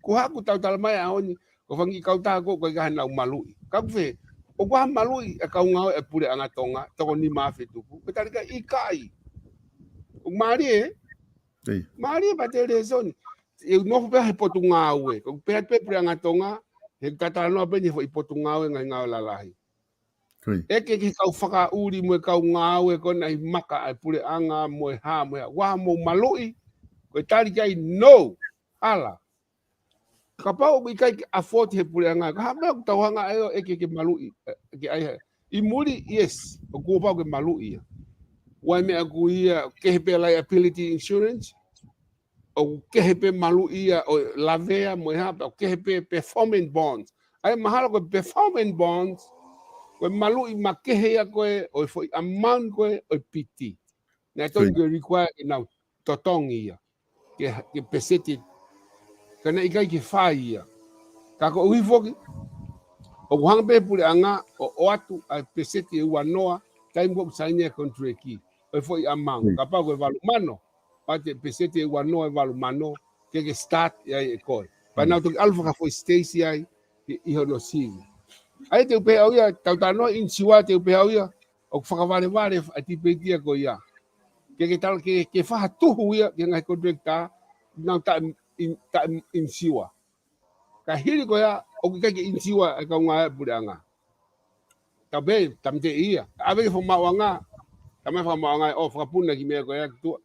ko e hā ʻoku tau talamai ʻaho ni, ko e fanga kiʻi kautaha ko ē ʻoku ʻikai ke ʻi ai hanau maluʻi. Ka ko e fehuʻi, ʻoku ʻi ai ha maluʻi ʻa e kau ngāue ʻa e puleʻanga Tonga, toko nima afe tupu. Ko e tali ʻikai, ʻikai. ʻOku mālie, ē? ʻIo. Mālie pē ʻa e lēsoni. ʻE nofo pē he potungāue. Ko e pehē pē puleʻanga Tonga, he tatanoa pē eni he foʻi potungāue ngaahi ngāue lalahi. Ko ia. ʻEke ki he kau fakaʻuli mo e kau ngāue ko ena ʻi he maka ʻa e puleʻanga mo e hā mo e hā. ʻOku ʻi ai haʻamou maluʻi, ko e tali ki ai no. Hala. Kapau ʻoku ʻikai ke afford he puleʻanga, ko e hā e meʻa ʻoku tau hanga ai ʻo ʻeke ke maluʻi, ē, ke ʻai ha. ʻI muli, yes, ʻoku kuo pau ke maluʻi ia. ʻOku ʻi ai e meʻa ʻoku ui ia, kehe pē liability insurance, ʻoku kehe pē maluʻi ia ʻo e lavea mo e hā, ʻoku kehe pē performance bonds. ʻA ia mahalo ko e performance bonds, ko e maluʻi makehe ia ko ē, ʻo e foʻi amount ko ē, ʻo e piti. Naʻe tonu Ko ia. ke require ke nau totongi ia. Ke, ke peseti. Ka naʻe ʻikai ke fai ia. Ka ko e ʻuhi foki, ʻoku hanga pē puleʻanga ʻo, ʻoatu ʻa e peseti ʻe uanoa, taimi ko ē ʻoku saini ai e contract. ʻO e foʻi amount. Mm. Kapau ko e valu mano, pea te peseti ʻe uanoa ʻe valu mano, ke ke start ia ʻe koe. Pea Mm. nau toki ʻalu fakafoʻi stage ai, ʻi, ʻi hono sivi. ʻA ia te u pehē au ia, tau talanoa insiua te u pehē au ia, ʻoku fakavalevale ʻa e tipeiti ia ko ia. Ke, ke tala, ke, ke fai ha tuhu ia, ke ngaahi contractor, nau taʻe, in, taʻe insiua. Ka hili ko ia, ʻoku ʻikai ke insiua ʻa e kau ngāue ʻa e puleʻanga. Ka pē, tamte ia. ʻAve ke fakamaʻuʻanga. Tamai fakamaʻuʻanga ʻo fakapuna ki meʻa ko ē ki tuʻa.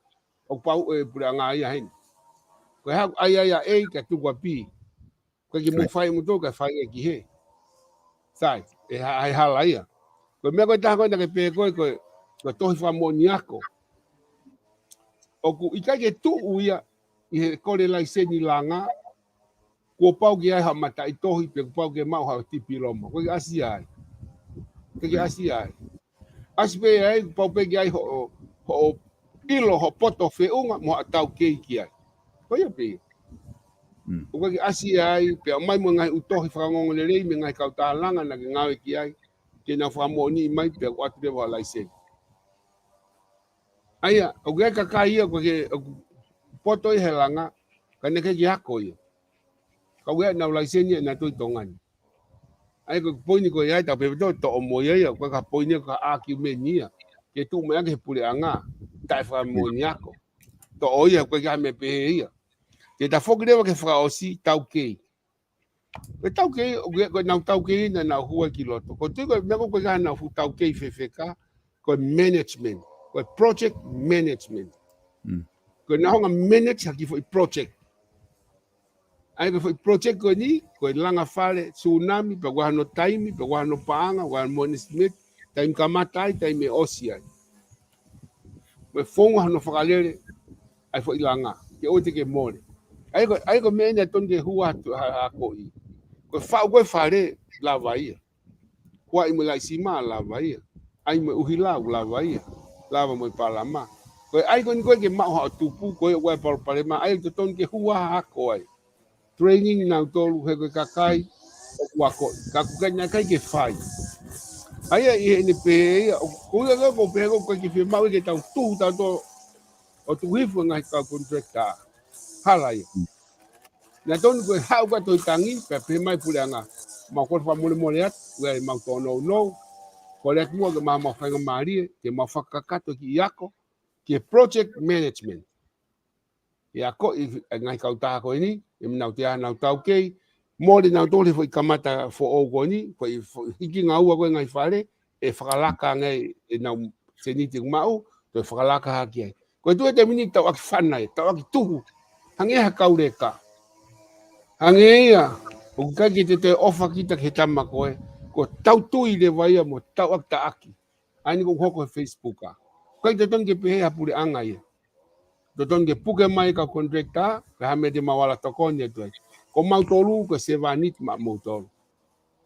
ʻOku pau e puleʻanga ia heni. Ko e hā ʻa ia ia A ka tuku ʻa B. Ko e kiʻi mou fai mo tō ka fai e ki he. Sai, ʻe ha-, ʻe hala ia. Ko e meʻa ko e taha ko ē naʻa ke pehē ko e, ko e, ko e tohi fakamoʻoni ako. ʻOku ʻikai ke tuʻu ia ʻi he kole laiseni langa, kuo pau ke ʻi ai ha mataʻitohi pe kuo pau ke maʻu ha tipiloma. ʻOku ʻikai ke ʻasi ai. ʻOku ʻikai ke ʻasi ai. ʻAsi pē ai, kuo pau pē ke ʻi ai hoʻo, hoʻo ʻilo, hoʻo poto feʻunga, mo haʻo taukei ki ai. Ko ia pē. Mm. ʻOku ʻikai ke ʻasi ai, pea ʻomai mo e ngaahi ʻū tohi fakaongoongo lelei, mei he ngaahi kautaha langa naʻa ke ngāue ki ai, ke nau fakamoʻoniʻi mai, pea ʻoatu leva ʻa e laiseni. ʻA ia, ʻoku ʻi ai e kakai ia, ʻoku ke, ʻoku poto ia he langa, ka naʻe ʻikai ke ako ia. Ka ʻoku ʻi ai ʻenau laiseni ia ʻe nautolu ʻi Tonga ni. ʻA ia ko e poini ko ia ʻa e tau pepetō toʻo mo ia ia, ko e ka poini ko e ka ʻākiumeni ia. Ke tuʻu mai ʻaki he puleʻanga, taʻefakamoʻoni ako. Toʻo ia, ko e ka meʻa pehē ia. Ke tafoki leva ke fakaʻosi, taukei. Ko e taukei, ko e, ko ʻenau taukei naʻa nau hū ai ki loto. Ko e tui ko e meʻa ko e ka nau hū taukei fefeka, ko e management, ko e project management. Mm. Ko e nau hanga manage ha kiʻi foʻi project. ʻA ia ko e foʻi project ko eni, ko e langa fale, tsunami, pe ko hano taimi, pe ko hano paʻanga, ko hano mo e estimate, taimi kamata ai, taimi ʻosi ai. Mo e founga hano fakalele, ʻa e foʻi langa, ke ʻoua te ke mole. ʻA ia ko, ʻa ia ko e meʻa eni naʻe tonu ke hū atu ha, ha ko ē. Ko e faʻu ko e fale, lava ia. Ko ai mo e laisima, lava ia. ʻAi mo e ʻuhilau, lava ia. Lava mo e palama. Ko e ʻai ko eni ko e ke maʻu haʻo tupu, ko e ʻoku ʻi ai e palopalema, ʻa ia totonu ke hū ha ako ai. Training nautolu he ko e kakai, ʻoku ako, ka ʻoku ʻikai naʻe ʻikai ke fai. ʻA ia ʻi heʻene pehē ia, ʻo, ko ia ko, ko e pehē ko, ko e ke fiemaʻu ke tau tuhu, tau tō, ʻo tuku hifo e ngaahi kau contractor. Hala ia. Naʻe tonu ko e haʻu ka toi tangi, pea pehē mai puleʻanga. Mau kole fakamolemole atu, ʻoku ʻi ai ʻemau tōnounou. Kole atu muʻa ke mau, mau faingamālie, ke mau fakakakato ki he ako, ki he project management. ʻE ako ʻi he ngaahi kautaha ko eni, ʻe nau te ʻai ʻenau taukei, mole nautolu he foʻi kamata foʻou ko eni, foʻi, foʻi hiki ngaua ko e ngaahi fale, ʻe fakalaka ange ʻenau seniti ʻoku maʻu, toe fakalaka hake ai. Ko e tuʻu e taimi ni tau ʻaki fana ē, tau ʻaki tuhu, hangē ha kau leka. Hangē ia, ʻoku ʻikai ke te toe ʻofa kita ki he tama ko ē, ko e tau tui leva ia mo tau ʻaki taʻaki. ʻA eni ko e hoko he Facebook ʻa. ʻIkai totonu ke pehē ha puleʻanga ia. Totonu ke puke mai ka contractor, ka ha meʻa te mau ala tokoni atu ai. Ko mautolu, ko e sevāniti maʻamoutolu.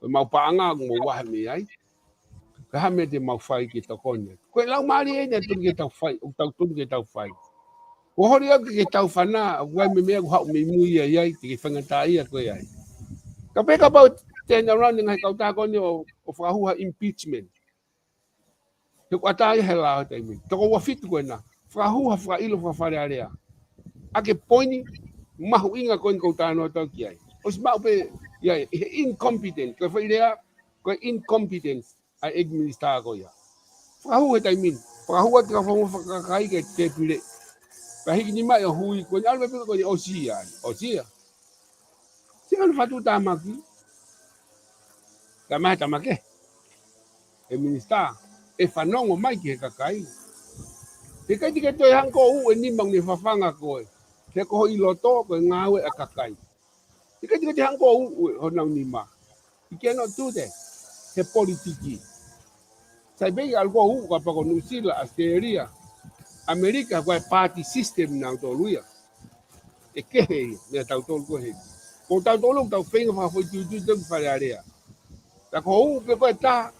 Ko ʻemau paʻanga, ʻoku mou vahe mei ai. Ka ha meʻa te mau fai ke tokoni atu. Ko e laumālie eni naʻe tonu ke tau fai, ʻoku tau tonu ke tau fai. Ko e holi ʻoku ke tau fana, ʻoku ʻi ai mo e meʻa ʻoku haʻu mei mui ia ʻi ai, te ke faingataʻaʻia koe ai. Ka pē kapau te nau lani ngaahi kautaha ko eni ʻo, ʻo fakahū ha impeachment. He ʻoku ʻatā ia he lao he taimi ni. Toko ua fitu ko ena. Fakahū ha fakaʻilo fakafalealea. ʻA e poini mahuʻinga ko eni ʻoku ou talanoa atu ki ai. ʻOsi maʻu pē ia he incompetent. Ko e foʻi lea, ko e incompetence ʻa e ʻeiki minisitā ko ia. Fakahū he taimi ni. Fakahū atu ka fakamoʻoni fakakakai ke tēpile. Pea hiki nima ia ʻo hui. Ko eni ʻalu pē ko eni ʻosi ia. ʻOsi ia. Sika na fatu tamaki. Ka mai tamake. ʻE minisitā, ʻe fanongo mai ki he kakai. He ʻikai te ke toe hanga ʻo uʻu e nima ʻoku ne fafanga koe. He ko hoʻo ʻi loto, ko e ngāue ʻa e kakai. He ʻikai te ke toe hanga ʻo uʻu e honau nima. You cannot do that. He politiki. Sai pē ia ʻalu ko ē ʻo uʻu kapau ko Nuʻusila, ʻAositelēlia, ʻAmelika, ko e party system nautolu ia. ʻE kehe ia, meia tautolu ko ē heni. Ko tautolu, tau feinga fakafoʻituitui tau ki Fale Alea. Ka ko e uʻu pē ko e taha,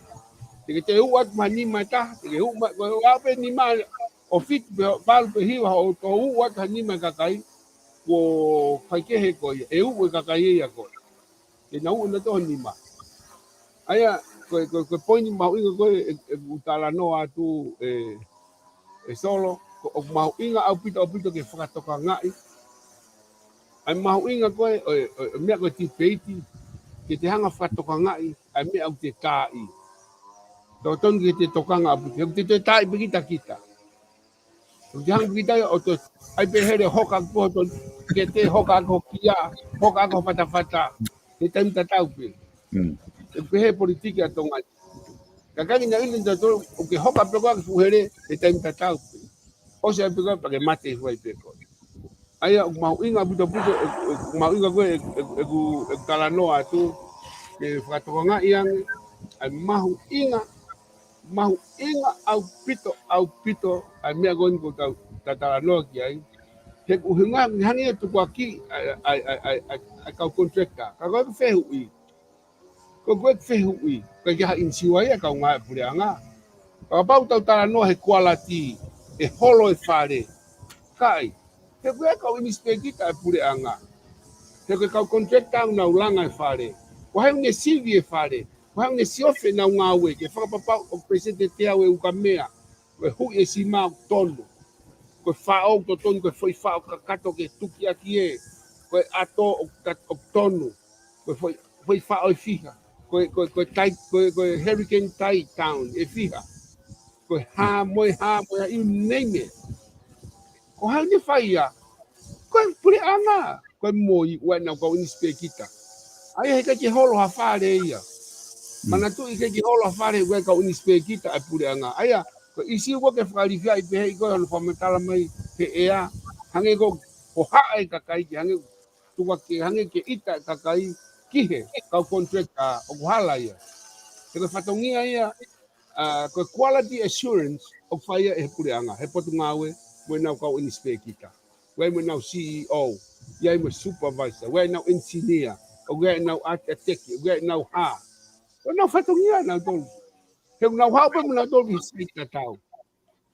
te ke toe uʻu atu mo ha nima ʻe taha, te ke uʻu mai, ko e ʻalu pē nima ʻo fitu pe valu pe hiva, ʻo toe uʻu atu ha nima ʻe kakai, ko e fai kehe ko ia, ʻe uʻu e kakai ia ko ē. Ke nau uʻu ʻenau tohi nima. ʻA ia, ko e, ko e, ko e poini mahuʻinga ko ē, ʻe, ʻe, ʻoku ou talanoa atu, ʻe, ʻe Solo, ko e, ʻoku mahuʻinga ʻaupito, ʻaupito ke fakatokangaʻi. ʻA e mahuʻinga ko ē, ʻo e, ʻo e, ʻo e meʻa ko e tipeiti, ke te hanga fakatokangaʻi, ʻa e meʻa ʻoku te taaʻi. Totonu ke te tokanga ʻaupito, ʻoku te, te taaʻi pē kita kita. ʻOku te hanga kita ia ʻo toe ʻai pē hele hoka ko ē, ke te hoka ko ē kia, hoka ko ē fatafata. He taimi tatau pē. Mm. ʻE pehē politiki ʻa Tonga. Ka ʻikai ke na ʻilo ʻe tautolu ʻoku ke hoka pē koe ki he fuʻu hele he taimi tatau pē. ʻOsi ai pē koe pea ke mate hifo ai pē koe. ʻA ia ʻoku mahuʻinga ʻaupito ʻaupito, ʻoku mahuʻinga ko ē ʻeku, ʻeku talanoa atu ke fakatokangaʻi ange ʻa e mahuʻinga, mahuʻinga ʻaupito ʻaupito ʻa e meʻa ko eni ʻoku tau talanoa ki ai. He ʻoku hangē ia ʻoku tukuakiʻi ʻa e kau contractor. Ka ko e fehuʻi, ko e fehuʻi, ʻikai ke ʻi ai ha insiua ia ʻa e kaungā puleʻanga. Kapau ʻoku tau talanoa he quality, ʻe holo e fale. ʻIkai, he ʻoku ʻi ai e kau ʻinisipēkita ʻa e puleʻanga. He ko e kau contractor ʻoku nau langa e fale. Ko hai ʻoku ne sivi e fale. Ko hai ʻoku ne siofi ʻenau ngāue ke fakapapauʻi ʻoku peseti ʻe teau e ukamea. Ko e huʻi e sima ʻoku tonu. Ko e faʻo ʻoku totonu, ko e foʻi faʻo kakato ke tuki ʻaki ē. Ko e ʻato ʻoku ta-, ʻoku tonu. Ko e foʻi, foʻi faʻo ʻe fiha. Ko e, ko e, ko e tai, ko e, ko e hurricane tai down ʻe fiha. Ko e hā mo e hā mo e hā, you name it. Ko hai ʻoku ne fai ia? Ko e puleʻanga. Ko e moi ʻoku ʻi ai ʻenau kau ʻinisipēkita. ʻA ia he ʻikai ke holo ha fale ia. Manatuʻi ʻikai ke holo ha fale ʻoku ʻi ai e kau ʻinisipēkita ʻa e puleʻanga. ʻA ia, ko e ʻīsiu ʻoku ke fakalilifu ai pē he ʻi ko e hono fakamatala mai he ʻea. Hangē ko, ko e haʻa e kakai ke hangē tukuakiʻi, hangē ke ʻita e kakai ki he kau contractor ʻoku hala ia. He ko e fatongia ia, ʻa, ko e quality assurance ʻoku fai ia ʻe he puleʻanga, he potungāue mo ʻenau kau ʻinisipēkita. ʻOku ʻi ai mo ʻenau C E O, ʻi ai mo e supervisor, ʻoku ʻi ai ʻenau engineer, ʻoku ʻi ai ʻenau architect, ʻoku ʻi ai ʻenau hā. Ko ʻenau fatongia ʻanautolu. He ʻoku nau haʻu pē mo nautolu ki he site tatau.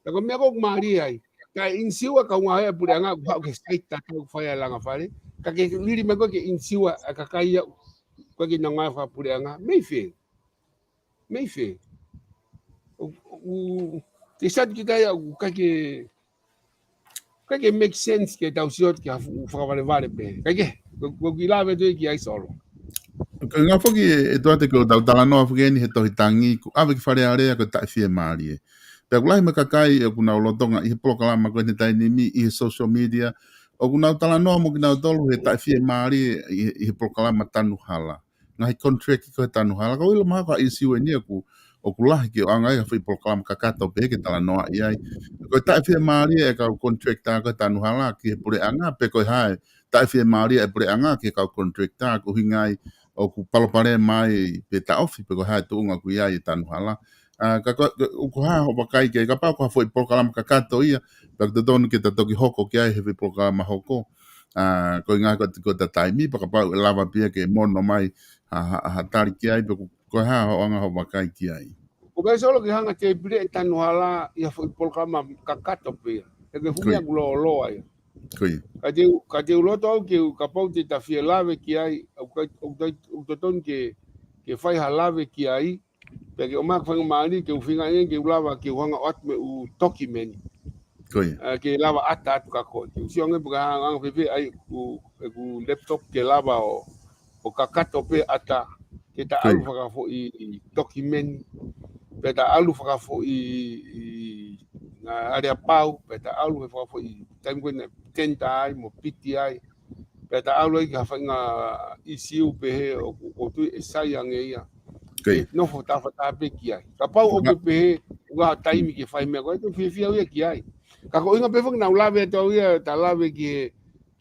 Ka ko e meʻa ʻoku mālie ai. Ka e insiua e kaungāue ʻa e puleʻanga ʻoku haʻu ki he site tatau ʻoku fai ai e langa fale. Ka ke lili mai koe ke insiua e kakai ia ʻoku ʻikai ke nau ngāue fakapuleʻanga. Mei fē? Mei fē? ʻOku, ʻoku, te sati kita ia ʻoku ʻikai ke, ʻikai ke make sense ke tau sio ki ha fuʻu fakavalevale pē. ʻIkai ke, ʻoku, ʻoku ou kiʻi lave atu ki ai Solo. Ko e ngaahi foki ʻe, ʻe tuate ko ʻetau talanoa foki eni he tohi tangi, kuo ʻave ki Fale Alea ko e taʻefiemālie. Pea ʻoku lahi mo e kakai ʻoku nau lolotonga ʻi he polokalama ko eni he taimi ni ʻi he social media. ʻOku nau talanoa mo kinautolu he taʻefiemālie ʻi he, ʻi he polokalama tanu hala. Ngaahi contract ko e tanu hala. Ka ʻoku ou ʻilo mahalo ko e ʻīsiu eni ʻoku, ʻoku lahi ke ʻoange ai ha foʻi polokalama kakato pē ke talanoaʻi ai. Ko e taʻefiemālie ʻa e kau contractor ko e tanu hala ki he puleʻanga pe ko e hā e taʻefiemālie ʻa e puleʻanga ki he kau contractor, ko e ʻuhinga ia ʻoku palopalema ai pe taʻofi pe ko e hā e tuʻunga ʻoku ʻi ai e tanu hala. ʻA, ka ko, ko, ko e hā hoʻo vakai ki ai, kapau ko ha foʻi polokalama kakato ia, pea ʻoku totonu ke ta toki hoko ki ai he foʻi polokalama hoko. ʻA, ko e ʻuhinga ko, ko ʻeta taimi, pea kapau ʻe lava pē ia ke mono mai ha, ha, ha tali ki ai, pe ko, ko e hā hoʻo anga hoʻo vakai ki ai. ʻOku ʻikai Solo ke hanga ʻe he tēpile ʻo e tanu hala ʻi ha foʻi polokalama kakato pē ia. He ko e fuʻu meʻa ʻoku lōloa ia. Ko ia. Ka te u, ka te u loto au ke u, kapau te ta fie lave ki ai, ʻoku ʻikai, ʻoku ʻikai, ʻoku totonu ke, ke fai ha lave ki ai, pea ke ʻomai ha faingamālie ke u feinga ange ke u lava ke u hanga ʻo ʻoatu mo e ʻū tokimeni. Ko ia. ʻA, ke lava ʻata atu kia koe. Ke u sio ange pe ko e hā, anga fēfē ʻa ʻeku, ʻeku laptop ke lava ʻo, ʻo kakato pē ʻata, ke ta ʻalu fakafoʻi tokimeni, pea ta ʻalu fakafoʻi ʻa e aleapau, pea ta ʻalu he fakafoʻi taimi ko ē naʻe tender ai mo piti ai, pea ta ʻalu ai ki ha faʻahinga ʻīsiu pehē ʻoku, ʻoku ou tui ʻe sai ange ia. Ke nofo tafataha pē ki ai. Kapau ʻoku pehē, ʻoku ʻi ai ha taimi ke fai meʻa ko ē, te u fiefia au ia ki ai. Ka ko e ʻuhinga pē foki naʻa ku lave atu au ia, ta lave ki he,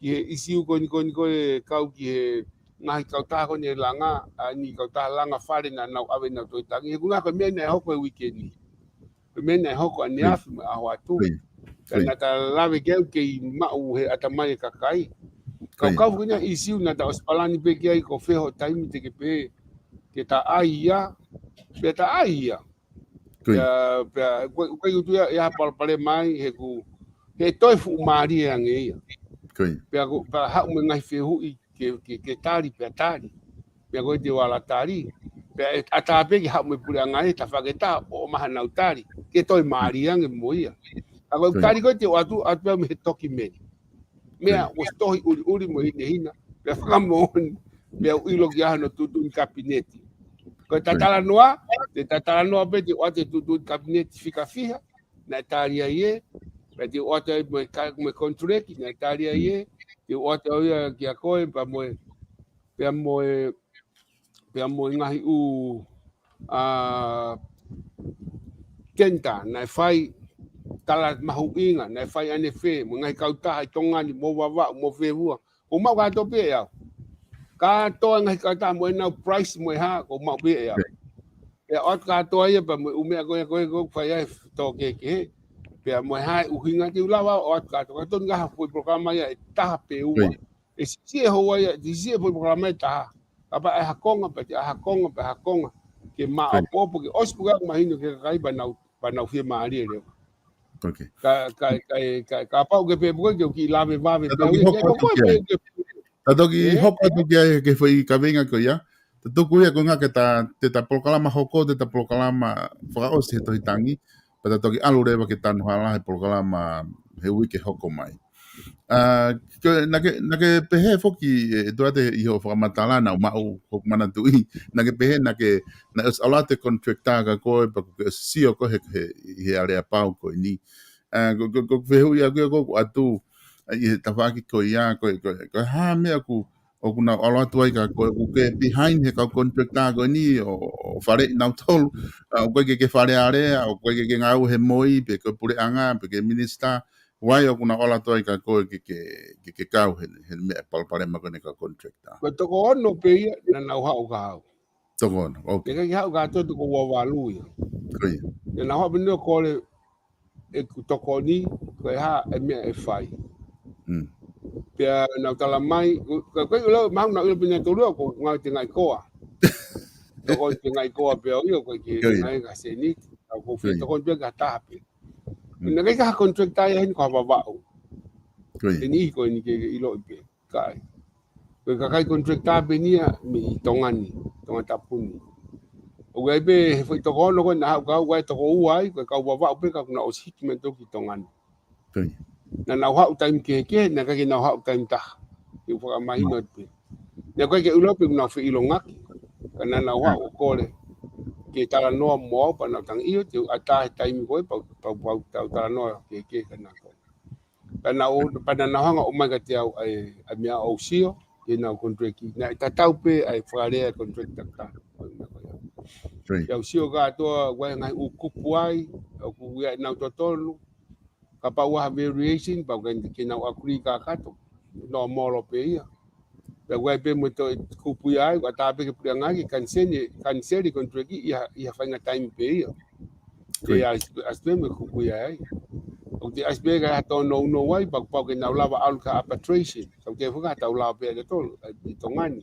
ki he ʻīsiu ko eni ko eni ko ē kau ki he ngaahi kautaha ko eni ʻe langa, ʻa eni kautaha langa fale naʻa nau ʻave ʻenau tohi tangi. He ʻoku ʻuhinga ko e meʻa naʻe hoko he uike ni. Ko e meʻa naʻe hoko ʻaneafi mo e ʻaho atu. Ka naʻa ta lave ki ai ʻoku kei maʻu he ʻatamai e kakai. Ka ʻoku kau foki ʻena ʻīsiu naʻa ta ʻosi palani pē ki ai ko fē hoʻo taimi te ke pehē ke ta ʻai ia, pea ta ʻai ia. Pea, pea, ʻoku, ʻoku ʻikai ke u tui ia ʻe ʻi ai ha palopalema ai, he ʻoku, he toe fuʻu mālie ange ia. Pea ʻoku, pea haʻu mo e ngaahi fehuʻi ke, ke, ke tali, pea tali. Pea ko e te u ala tali. Pea ʻe ʻatā pē ke haʻu mo e puleʻanga he tafaʻaki ʻe taha ʻo ʻomai haʻanau tali. Ke toe mālie ange mo ia. Ka ko e tali ko ē te u ʻoatu, ʻoatu pē au mei he tokimeni. Meʻa ʻoku ʻosi tohi ʻuliʻuli mo hinehina. Pea fakamoʻoni. Pea u ʻilo ki ai hono tuʻutuʻuni kapineti. Ko ʻeta talanoa, te ta talanoa pē te u ʻoatu e tuʻutuʻuni kapineti fika fiha, naʻe tali ai ē, pea te u ʻoatu ai mo e ka-, mo e konituleki, naʻe tali ai ē, te u ʻoatu au ia kia koe, pea mo e, pea mo e, pea mo e ngaahi ʻū, ʻa, tender, naʻe fai tala mahuʻinga, naʻe fai ʻanefē, mo e ngaahi kautaha ʻi Tonga ni, mo Vavaʻu, mo Fefua. ʻOku maʻu kātoa pē ʻe au. Kātoa e ngaahi kautaha mo ʻenau price mo e hā, ʻoku maʻu pē ʻe au. Pea ʻoatu kātoa ia pea mo e ʻū meʻa ko ia ko ē ʻoku fai ai e tō kehekehe. Pea mo e hā e ʻuhinga te u lava ʻo ʻoatu kātoa. Kātoa ni ka ha foʻi polokalama ia ʻe taha pe ua. ʻE siʻi e hoa ia, ʻe siʻi e foʻi polokalama ʻe taha. Kapau ʻe ha konga, pea te ʻai ha konga, pea ha konga. Ke māʻopoʻopo, ke ʻosi pē ʻoku mahino ki he kakai pea nau, pea nau fiemālie leva. Ka, ka, ka, ka, kapau ke pehē pē ko e ke u kiʻi lave vave. Ka toki hoko atu ki ai. Ka toki hoko atu ki ai ki he foʻi kaveinga ko ia. Ta tuku ia ko e ʻuhinga ke ta, te ta polokalama hoko, te ta polokalama fakaʻosi he Tohi Tangi. Pea ta toki ʻalu leva ke tanu hala he polokalama he uike hoko mai. ʻA, ko, naʻa ke, naʻa ke pehē foki ʻe, ʻe Tuate ʻi hoʻo fakamatala naʻa ku maʻu hoku manatuʻi. Naʻa ke pehē, naʻa ke, naʻe ʻosi ʻalu atu e contractor kia koe, pea kuo ke ʻosi sio koe he, he, he aleapau ko eni. ʻA, ko, ko, ko e fehuʻi ʻaʻaku ia ʻoku ʻatu, ʻa, ʻi he tafaʻaki ko ia, ko, ko, ko e hā e meʻa ʻoku, ʻoku nau ʻalu atu ai kia koe, ʻoku ke behind he kau contractor ko eni ʻo, ʻo faleʻi nautolu, ʻa, ʻoku ʻikai ke ke Fale Alea, ʻoku ʻikai ke ke ngāue he M O I, pe ko e puleʻanga, pe ko e minisitā, ʻoku ʻi ai ʻoku nau ʻalu atu ai kia koe ke, ke, ke, ke kau he, he meʻa palopalema ko eni kau contractor. Ko e toko ono pē ia, naʻa nau haʻu kia au. Toko ono, ok. Pea ʻikai ke haʻu kātoa, toko ua valu ia. Ko ia. Naʻa nau haʻu pē ʻo kole ʻeku tokoni, ko e hā e meʻa ʻe fai. Mm. Pea nau tala mai, ko, ko, ko e lau, mahalo nau ʻilo pē nautolu ia, ʻoku ou ngāue ʻi Tengaʻikoa. Tokoni Tengaʻikoa pē au ia, ʻoku ʻikai ke ngāue ki ha seniti, ʻoku ou fie tokoni pē ki ha taha pē. Mm. Naʻe ʻikai ke ʻi ai ha contractor ia heni ko ha Vavaʻu. Ko ia. Eni ko eni ke, ke ʻiloʻi pē. Kai. Ko e kakai contractor pē eni ia mei Tonga ni, Tongatapu ni. ʻOku ʻi ai pē he foʻi toko ono ko ē naʻa haʻu kia au, ʻoku ʻi ai e toko ua ai, ko e kau Vavaʻu pē ka kuo nau ʻosi hiki mai nautolu ki Tonga ni. Ko ia. Naʻa nau haʻu taimi kehekehe, naʻe ʻikai ke nau haʻu taimi taha. Ke u fakamahino atu pē. Naʻe ʻikai ke u ʻilo pe kuo nau feʻilongaki. Ka naʻa nau haʻu ʻo kole ke talanoa mo au pea nau tangi ʻio, te u ʻatā he taimi ko ē, pea u, pea u, pea u tau talanoa kehekehe kia nautolu. Pea naʻa nau, pea naʻa nau hanga ʻo ʻomai kiate au ʻa e, ʻa e meʻa ʻoku ou sio, ke nau contract. Naʻe tatau pē ʻa e fakalea e contract taka. Ko ia. Ko ia. Pea u sio kātoa, ʻoku ʻi ai e ngaahi ʻū kupu ai, ʻoku ʻi ai ʻenau totonu. Kapau ʻoku ʻi ai ha variation, pea ʻoku ʻikai ke nau agree kakato. Nōmolo pē ia. Pea ʻoku ʻi ai pē mo e toe kupu ia ai, ʻoku ʻatā pē ki he puleʻanga ke kaniseli, kaniseli e contract ʻi ha, ʻi ha faʻahinga taimi pē ia. Ko ia. Te ʻasi, ʻasi pē mo e kupu ia ai. ʻOku te ʻasi pē ka ʻi ai ha tōnounou ai, pea kuo pau ke nau lava ʻalu ki ha arbitration. Ka ʻoku ʻikai ke fuka ha tau lava pē ʻa nautolu, ʻa e ʻi Tonga ni.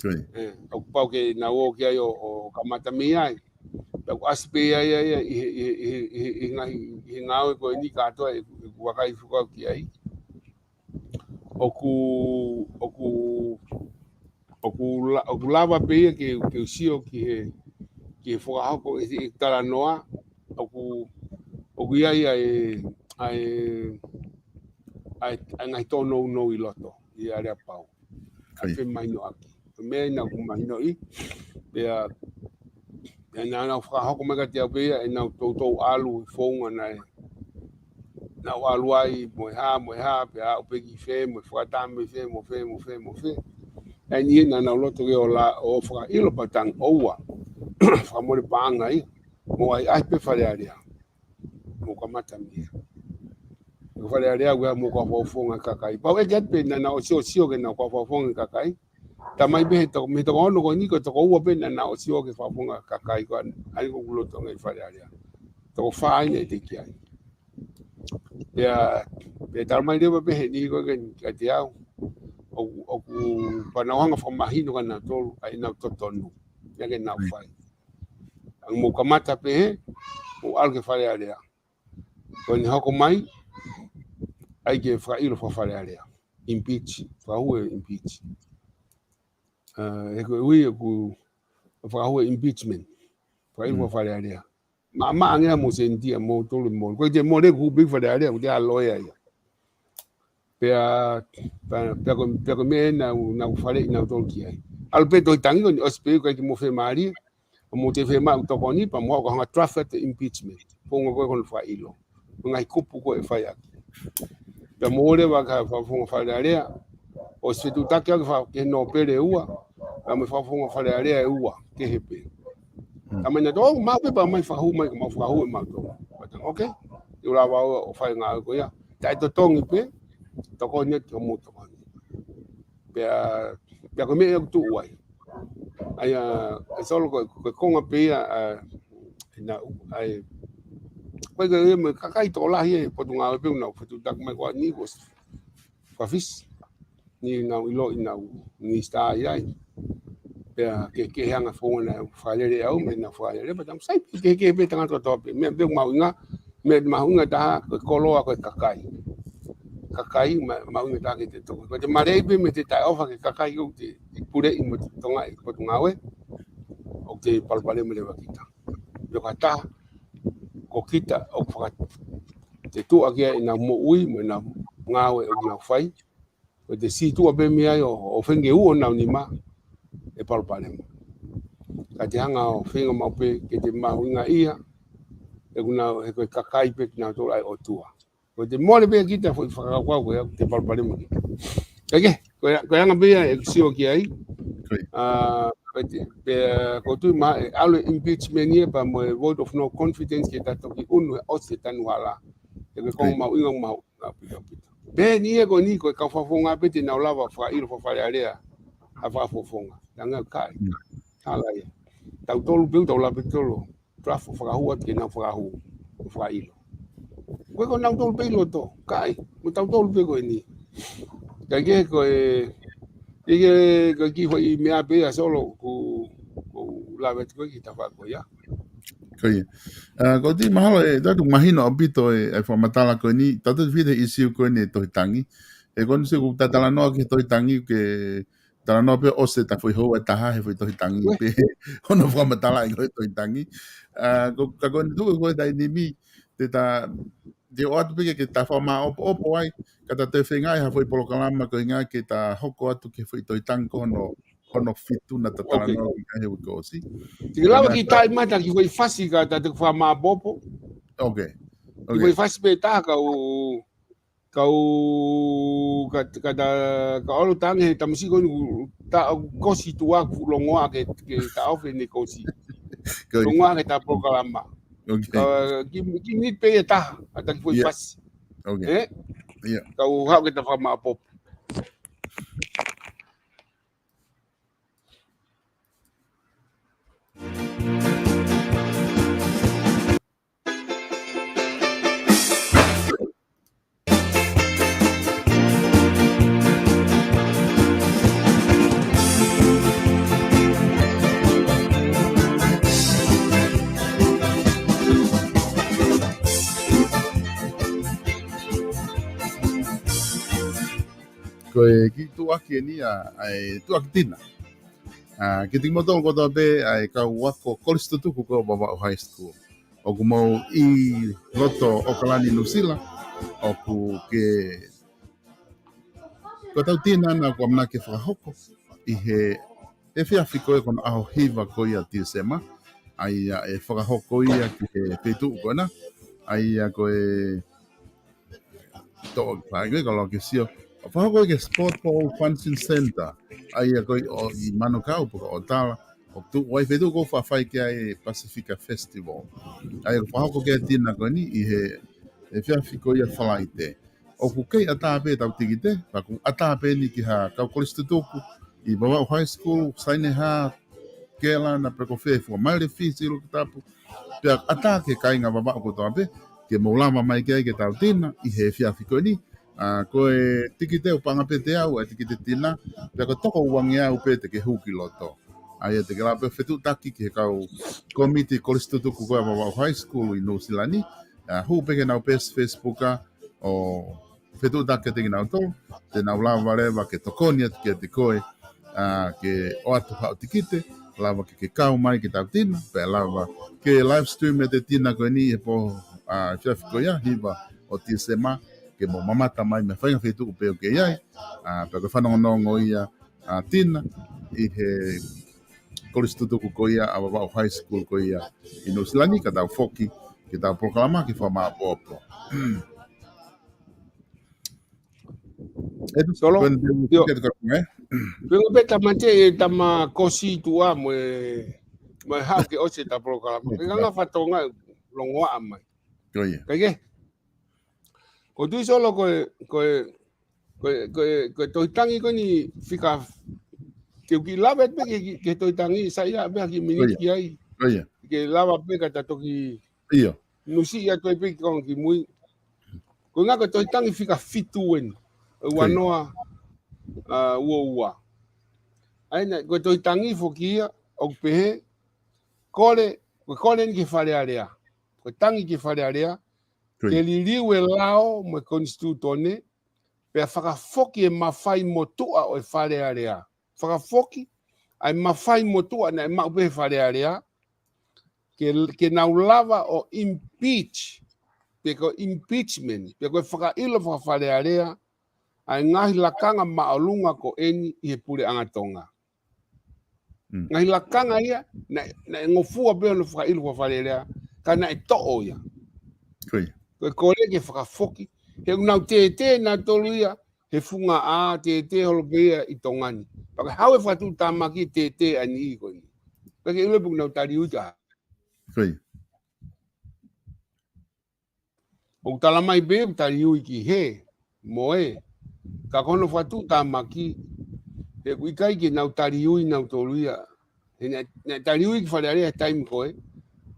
Ko ia. ʻE, ʻoku pau ke nau ō ki ai ʻo, ʻo kamata mei ai. Pea ʻoku ʻasi pē ia, ia, ia, ʻi he, ʻi he, ʻi he, ʻi he, ʻi he ngaahi, ʻi he ngāue ko eni kātoa ʻe, ʻe vakai fuka ki ai. ʻOku, ʻoku, ʻoku la-, ʻoku lava pē ia ke, ke u sio ki he, ki he fakahoko e, e talanoa, ʻoku, ʻoku ʻi ai ʻa e, ʻa e, ʻa e, ʻa e ngaahi tōnounou ʻi loto, ʻi he aleapau. ʻA e femahinoʻaki. Ko e meʻa ia naʻa ku mahinoʻi, pea, pea naʻa nau fakahoko mai kiate au pē ia, ʻenau toutou ʻalu, e founga naʻe, nau ʻalu ai, mo e hā, mo e hā, pea aʻu pē ki fē, mo e fakataha mo e fē, mo fē, mo fē, mo fē. ʻA eni ia naʻa nau loto ke ʻo la, ʻo fakaʻilo pea tangi ʻoua. Fakamole paʻanga ia, mou ʻahiʻahi pē Fale Alea. Mou kamata mei ai. Ko Fale Alea ʻoku ʻi ai mo e kau fakafofonga kakai. Pau ʻeke atu pē naʻa nau ʻosi ʻo sio ki heʻenau kau fakafofonga kakai. Talamai pē he toko, mei he toko ono ko eni ko e toko ua pē naʻa nau ʻosi ʻo ki he fakafofonga kakai ko eni ʻoku loto ange ʻi Fale Alea. Toko fā ʻeni ʻe teʻeki ai. Pea, pea talamai leva pē he niʻihi ko ē kiate au. ʻOku, ʻoku pau ke nau hanga fakamahino kia nautolu ʻa ʻenau totonu. Ia ke nau fai. Hangē mou kamata pē hē, mou ʻalu ki Fale Alea. Ko eni hoko mai, ʻai ke fakaʻilo faka-Fale Alea. Impeach, fakahū e impeach. ʻA, he ko e ui ʻoku fakahū e impeachment. Fakaʻilo faka-Fale Alea. Ma, ma ange mo seniti ia mo tolu mo. Ko e te mo le ku bi Fale Alea, ko e te ʻa loea ia. Pea, pea, pea ko, pea ko e meʻa naʻa, naʻa ku faleʻi nautolu ki ai. ʻAlu pē Tohi Tangi ko eni ʻosi pē ʻikai ke mou fiemālie. ʻO mou te fiemaʻu tokoni pea mou haʻu ʻo hanga draft e impeachment. Founga ko ē ko hono fakaʻilo. Mo e ngaahi kupu ko ē ʻe fai ʻaki. Pea mou ō leva ki he fakafofonga Fale Alea. ʻOsi fetuʻutaki ʻaki fa-, ki he nōpele ʻe ua. Pea mo e fakafofonga Fale Alea ʻe ua. Kehe pē. Ka mai nautolu, maʻu pē pea mai fakahū mai, ka mau fakahū ʻe mautolu. Pea tau, okay. ʻIo lava ʻo, ʻo fai ngāue ko ia. Taʻetotongi pē, tokoni atu ki hoʻomou tokoni. Pea, pea ko e meʻa ia ʻoku tuʻu ai. ʻA ia, ʻe Solo ko, ko e konga pē ia, ʻa, ʻi naʻa, ʻa e, ko e, ko e, mo e kakai tokolahi ʻi he potungāue pē ʻoku nau fetuʻutaki mai ko eni ko Fafisi. Ni nau ʻilo ʻi nau ni sita ai ai. Pea ke, ke hanga fōnga na fakalele au, mo ʻenau fakalele, pea tau sai, ke, ke pē tangata kotoa pē. Meʻa pē mahuʻinga, meʻa mahuʻinga taha, ko e koloa ko e kakai. Kakai, ma-, mahuʻinga taha ke te toko. Ko e te malei pē, mo e te taʻeʻofa ki he kakai ʻoku te, te puleʻi mo te tokangaʻi e potungāue. ʻOku te palopalema leva kita. Pea ko e taha, ko kita, ʻoku faka-, te tuʻa ki ai ʻenau moʻui, mo ʻenau ngāue ʻoku nau fai. Ko e te sītuʻa pē mei ai ʻo, ʻo feinga ke uo honau nima, ʻe palopalema. Ka te hanga ʻo feinga maʻu pē, ke te mahuʻingaʻia, ʻe ʻoku nau, he ko e kakai pē kinautolu ʻa e ʻOtua. Ko e te mole pē kita foʻi fakakaukau ko ia, te palopalema kita. Kae kehe, ko e, ko e anga pē ia ʻeku sio ki ai. Ko ia. ʻA, ko e te, pea, ʻoku ou tui mai, ʻe ʻalu e impeachment ia, pea mo e vote of no confidence ke ta toki ʻunu he ʻosi e tanu hala. He ko e konga mahuʻinga mahuʻinga ʻaupito ʻaupito. Pea eni ia ko eni ko e kau fakafofonga pē te nau lava fakaʻilo fakafalealea ʻa e fakafofonga. Tanga kai. Mm. Hala ia. Tautolu pē, tau lava pē tolo. Draft ʻo fakahū atu ke nau fakahū. ʻO fakaʻilo. Ko e ko nautolu pē ʻi loto. Kai. Mo tautolu pē ko eni. Kae kehe ko e, ke, ke, ko e kiʻi foʻi meʻa pē ia Solo ʻoku, ʻoku lave atu ko e ki he tafaʻaki ko ia. Ko ia. ʻA, ʻoku ou tui mahalo ʻe, tau mahino ʻaupito e, e fakamatala ko eni, tautefito he ʻīsiu ko eni e tohi tangi. ʻE ko eni sio ʻoku ta talanoa ki he tohi tangi ke talanoa pē ʻosi e ta foʻi houa ʻe taha he foʻi tohi tangi pē hono fakamatalaʻi ko e tohi tangi. ʻA, ko, ka ko eni tuʻu ko e taimi ni, te ta, te ʻoatu pē ke, ke ta fakamaʻopoʻopo ai, ka ta te feinga ʻi ha foʻi polokalama ko e ʻuhinga ke ta hoko atu ki he foʻi tohi tangi ko hono hono fitu naʻa ta talanoa ki ai he uike ʻosi. Te ke lava ke taʻi mai ha kiʻi foʻi fasi ka ta te fakamaʻopoʻopo. Okay. Kiʻi foʻi fasi pē taha kau, kau, ka, ka ta, ka ʻalu tangi he tamasiʻi ko eni ʻoku ta, ʻoku kosi tuʻa ʻoku fuʻu longoaʻa ke, ke taʻofi ʻene kosi. Longoaʻa ke ta polokalama. Okay. Ka, kiʻi, kiʻi miniti pē ia ʻe taha, ʻa ta kiʻi foʻi fasi. Okay. ʻE? Kau haʻu ke ta fakamaʻopoʻopo. Ko e kiʻi tuʻuaki eni ʻa, ʻa e tuʻuaki Tina. ʻA, kiate kimoutolu kotoa pē ʻa e kau ako kolisi tutuku ko Vavaʻu High School. ʻOku mou ʻi loto ʻAokalani Nuʻusila, ʻoku ke, ko ʻetau Tina naʻa ku ʻamanaki ke fakahoko ʻi he efiafi ko ia ko hono ʻaho hiva ko ia Tīsema, ʻa ia ʻe fakahoko ia ki he feituʻu ko ena, ʻa ia ko e toʻo ki fai ko e ka loa ke sio. ʻO fakahoko ki he Sport for All Function Center. ʻA ia ko e ʻo ʻi Manukau pe ko ʻOtala. ʻOku tuʻu ai feituʻu ko ʻoku fai ki ai e Pasifika Festival. ʻA ia ʻoku fakahoko ki ai e Tina ko eni ʻi he efiafi ko ia Falaite. ʻOku kei ʻatā pē ʻetau tikite, pea ʻoku ʻatā pē eni ki ha kau kolisi tutuku ʻi Vavaʻu High School, Saineha, Kela, na pe ko fē fua mai le fisi lo ki tapu. Pea ʻatā ki he kāinga Vavaʻu kotoa pē, ke mou lava mai ki ai ke tau Tina, ʻi he efiafi ko eni. ʻA, ko e tikite ʻoku paʻanga pē ʻe teau, ʻa e tikite Tina, pea ko e toko uangeau pē te ke hū ki loto. ʻA ia te ke lava pē fetuʻutaki ki he kau kōmiti kolisi tutuku ko ia Vavaʻu High School ʻi Nuʻusila ni. ʻA, hū pē ki heʻenau peesi Facebook ʻa, ʻo fetuʻutaki kiate kinautolu, te nau lava leva ke tokoni atu kiate koe, ʻa, ke ʻoatu haʻo tikite, lava ke, ke kau mai ke tau Tina, pea lava ke live stream ʻa e Tina ko eni he pō, ʻa, efiafi ko ia, hiva ʻo Tīsema, ke mou mamata mai mei he faʻahinga feituʻu pē ʻoku ke ʻi ai, ʻa, pea ko e fanongonongo ia, ʻa, Tina, ʻi he kolisi tutuku ko ia ʻa Vavaʻu High School ko ia ʻi Nuʻusila ni ka tau foki, ke tau polokalama ke fakamaʻopoʻopo. ʻE tu, Solo? Ko eni te u ʻio. Ke tu ka, ē? Pea ko e pē tama te, e tama kosi tuʻa mo e, Mai hake o se ta polokalama. Ke nganga fatonga longoa mai. Ko ia. Kae kehe. Ko Tuʻi Solo ko e, ko e, ko e, ko e, ko e tohi tangi ko eni fika ke u kiʻi lave pē ke, ke, ke tohi tangi sa ia pē ha kiʻi miniti ai. Ko ia. Ke lava pē ka ta toki Io. Nusi ia toi pē ki konga ki mui. Ko e ngaahi ko e tohi tangi fika fitu eni. ʻUanoa, ʻa, ua ua. ʻA ia naʻe, ko e tohi tangi foki ia, ʻoku pehē, kole, ko e kole eni ki Fale Alea. Ko e tangi ki Fale Alea, ke liliu e lao mo e konisitūtone, pea fakafoki e mafai motuʻa ʻo e Fale Alea. Fakafoki, ʻa e mafai motuʻa naʻe maʻu pē he Fale Alea, ke, ke nau lava ʻo impeach, pe ko e impeachment, pe ko e fakaʻilo faka-Fale Alea, ʻa e ngaahi lakanga māʻolunga ko eni ʻi he puleʻanga Tonga. Ngaahi lakanga ia, naʻe, naʻe ngofua pē hono fakaʻilo faka-Fale Alea, ka naʻe toʻo ia. Ko e kole ke fakafoki, he ʻoku nau tētē nautolu ia, he funga ʻā, tētē holo pē ia ʻi Tonga ni. Pea ke haʻu e fakatuʻutāmaki tētē ʻa e niʻihi ko eni. Pea ke ʻilo pe ʻoku nau tali ui ka. ʻOku tala mai pē ʻoku tali ui ki he, mo e. Ka ko hono fakatuʻutāmaki, he ʻoku ʻikai ke nau tali ui nautolu ia. He naʻe, naʻe tali ui ki Fale Alea he taimi ko ē.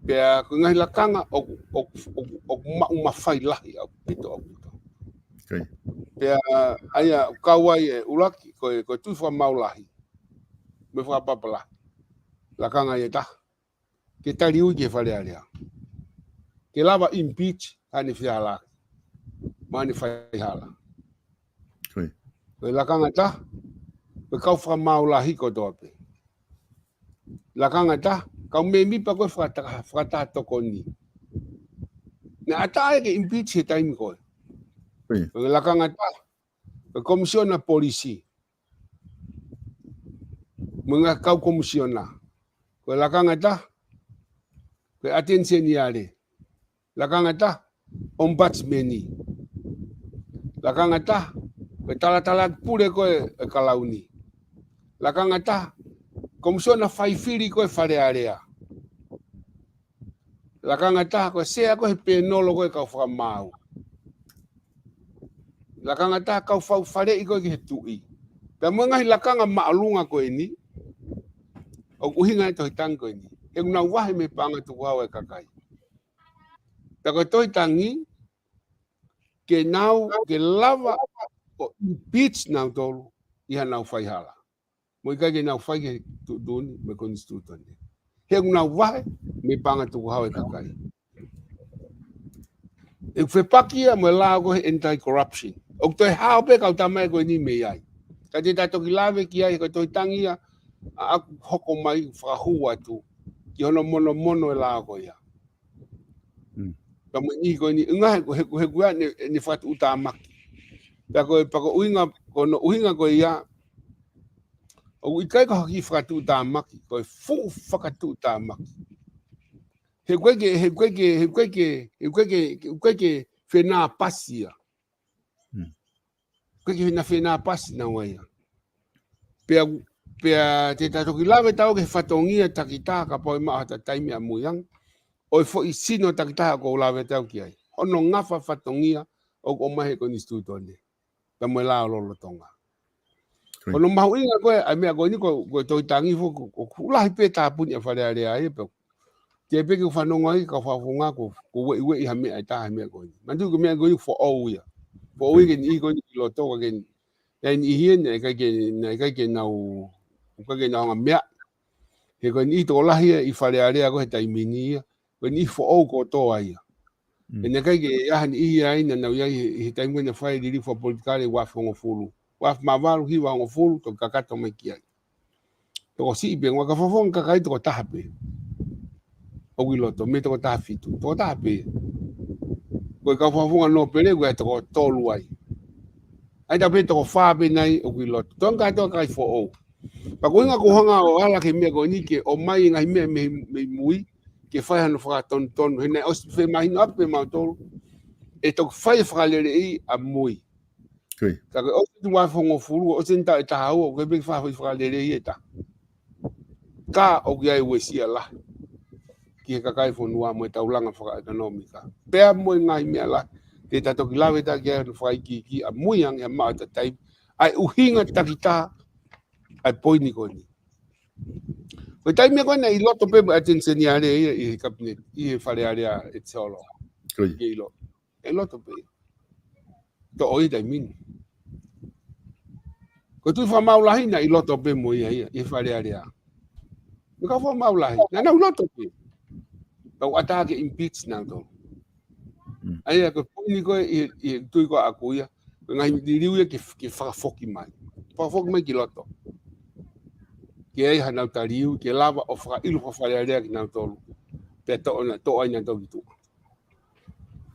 Pea ko e ngaahi lakanga ʻoku, ʻoku, ʻoku, ʻoku maʻu mafai lahi ʻaupito, ʻaupito. Pea ʻa ia ʻoku kau ai e ʻuluaki, ko e, ko e Tuʻi Fakamaau Lahi. Mo e Fakapapa Lahi. Lakanga ia ʻe taha. Ke tali ui ki he Fale Alea. Ke lava impeach, ʻa ʻene faihala. Mo ʻene faihala. Ko e lakanga ʻe taha, ko e kau fakamaau lahi kotoa pē. Lakanga ʻe taha, kau mēmipa ko ē fakata-, fakataha tokoni. Naʻe ʻatā ia ke impeach he taimi ko ē. Ko e lakanga ʻe taha, ko e komisiona polisi. Mo e ngaahi kau komisiona. Ko e lakanga ʻe taha, ko e ʻAteni Seniale. Lakanga ʻe taha, ʻOmipatimeni. Lakanga ʻe taha, ko e talatalaaki pule ko ē ʻa e Kalauni. Lakanga ʻe taha, komisiona faifili ko ē Fale Alea. Lakanga ʻe taha, ko e sea ko ē he pēnolo ko ē kau fakamaau. Lakanga ʻe taha, kau fau faleʻi ko ē ki he tuʻi. Pea mo e ngaahi lakanga māʻolunga ko eni, ʻoku ʻuhinga e tohi tangi ko eni. He ʻoku nau vahe mei he paʻanga tukuhau ʻa e kakai. Pea ko e tohi tangi, ke nau, ke lava ʻo impeach nautolu ʻi haʻanau faihala. Mo ʻikai ke nau fai ki he tuʻutuʻuni mo e konisitūtone. He ʻoku nau vahe mei he paʻanga tukuhau ʻa e kakai. ʻOku fepaki ia mo e lao ko ē he anti-corruption. ʻOku toe hao pē kau tama ko eni mei ai. Ka te ta toki lave ki ai, ko e tohi tangi ia, ʻa, ʻa hoko mai fakahū atu ki hono monomono e lao ko ia. Ka mo e niʻihi ko eni, ʻuhinga he, he, he kuo ʻi ai ʻene, ʻene fakatuʻutāmaki. Pea ko e, pea ko e ʻuhinga, ko hono ʻuhinga ko ia, ʻoku ʻikai ko ha kiʻi fakatuʻutāmaki, ko e fuʻu fakatuʻutāmaki. He ʻoku ʻikai ke, he ʻoku ʻikai ke, he ʻoku ʻikai ke, he ʻoku ʻikai ke, he ʻoku ʻikai ke fenāpasi ia. ʻOku ʻikai ke fenā, fenāpasi naua ia. Pea, pea te ta toki lave atu ki he fatongia takitaha kapau ʻe maʻu ha taimi ʻamui ange. ʻO e foʻi sino takitaha ʻoku ou lave atu ki ai. Hono ngafa fatongia ʻoku ʻomai he konisitūtone. Pea mo e lao lolotonga. Ko hono mahuʻinga ko ē, ʻa e meʻa ko eni ko, ko e tohi tangi foki, ko, ko, ʻoku lahi pē tāpuni ʻa Fale Alea ia pē. Te pē ke u fanongo ai, kau fakafofonga ko, ko ueʻi ueʻi ha meʻa ʻe taha he meʻa ko eni. Manatuʻi ko e meʻa ko eni foʻou ia. Foʻou ia ke niʻihi ko eni ki loto ka ke ni. Naʻe niʻihi ia, naʻe ʻikai ke, naʻe ʻikai ke nau, ʻikai ke nau hanga meʻa. He ko e niʻihi tokolahi ia ʻi Fale Alea ko ē he taimi ni ia. Ko e niʻihi foʻou kotoa ia. He naʻe ʻikai ke ʻi ai ha niʻihi ia naʻa nau ʻi ai he, he taimi ko ē naʻe fai e liliu fakapolitikale ua afe hongofulu. Ua afe mā valu, hiva hongofulu, toki kakato mai ki ai. Tokosiʻi pē, ngaahi kau fakafofonga kakai toko taha pē. ʻOku ʻi loto, mei he toko taha fitu, toko taha pē. Ko e kau fakafofonga nōpele, ko e toko tolu ai. ʻAi ta pē toko fā pē nai, ʻoku ʻi loto. Tonga kātoa kakai foʻou. Pea ko e ʻuhinga ʻoku ou hanga ʻo ala ki he meʻa ko eni ke ʻomai e ngaahi meʻa mei, mei mui, ke fai hano fakatonutonu. He naʻe ʻosi femahinoʻaki pē mautolu. ʻE toki fai e fakalelei ʻamui. Ka ko e ʻosi atu ua afe hongofulu, ʻosi eni taʻu ʻe taha ua, ʻoku ʻikai pē ke fai ha fakalelei ʻe taha. ka ʻoku ʻi ai e uesia lahi ki he kakai e fonua mo e taulanga fakaʻekonōmika. Pea mo e ngaahi meʻa lahi te ta toki lave atu ki ai hono fakaikiiki ʻamui ange he maʻu ʻa e taimi, ʻa e ʻuhinga takitaha ʻa e poini ko eni. Ko e taimi ko ē naʻe ʻi loto pē mo e ʻAteni Seniale ia ʻi he kapineti, ʻi he Fale Alea ʻe Solo. Ko ia. Ke ʻilo. ʻI loto pē. Toʻo ia taimi ni. Ko e Tuʻi Fakamaau Lahi naʻe ʻi loto pē mo ia ia, ʻi he Fale Alea. Mo e kau Fakamaau Lahi, naʻa nau ʻi loto pē. Tau ʻatā ke impeach nautolu. Mm. ʻA ia ko e poini ko ē ʻi, ʻi he tui ko ē ʻaku ia, ko e ngaahi liliu ia ke, ke fakafoki mai. Fakafoki mai ki loto. Ke ʻi ai hanau taliui, ke lava ʻo fakaʻilo faka-Fale Alea kinautolu. Pea toʻo na, toʻo ai nautolu ki tuʻa.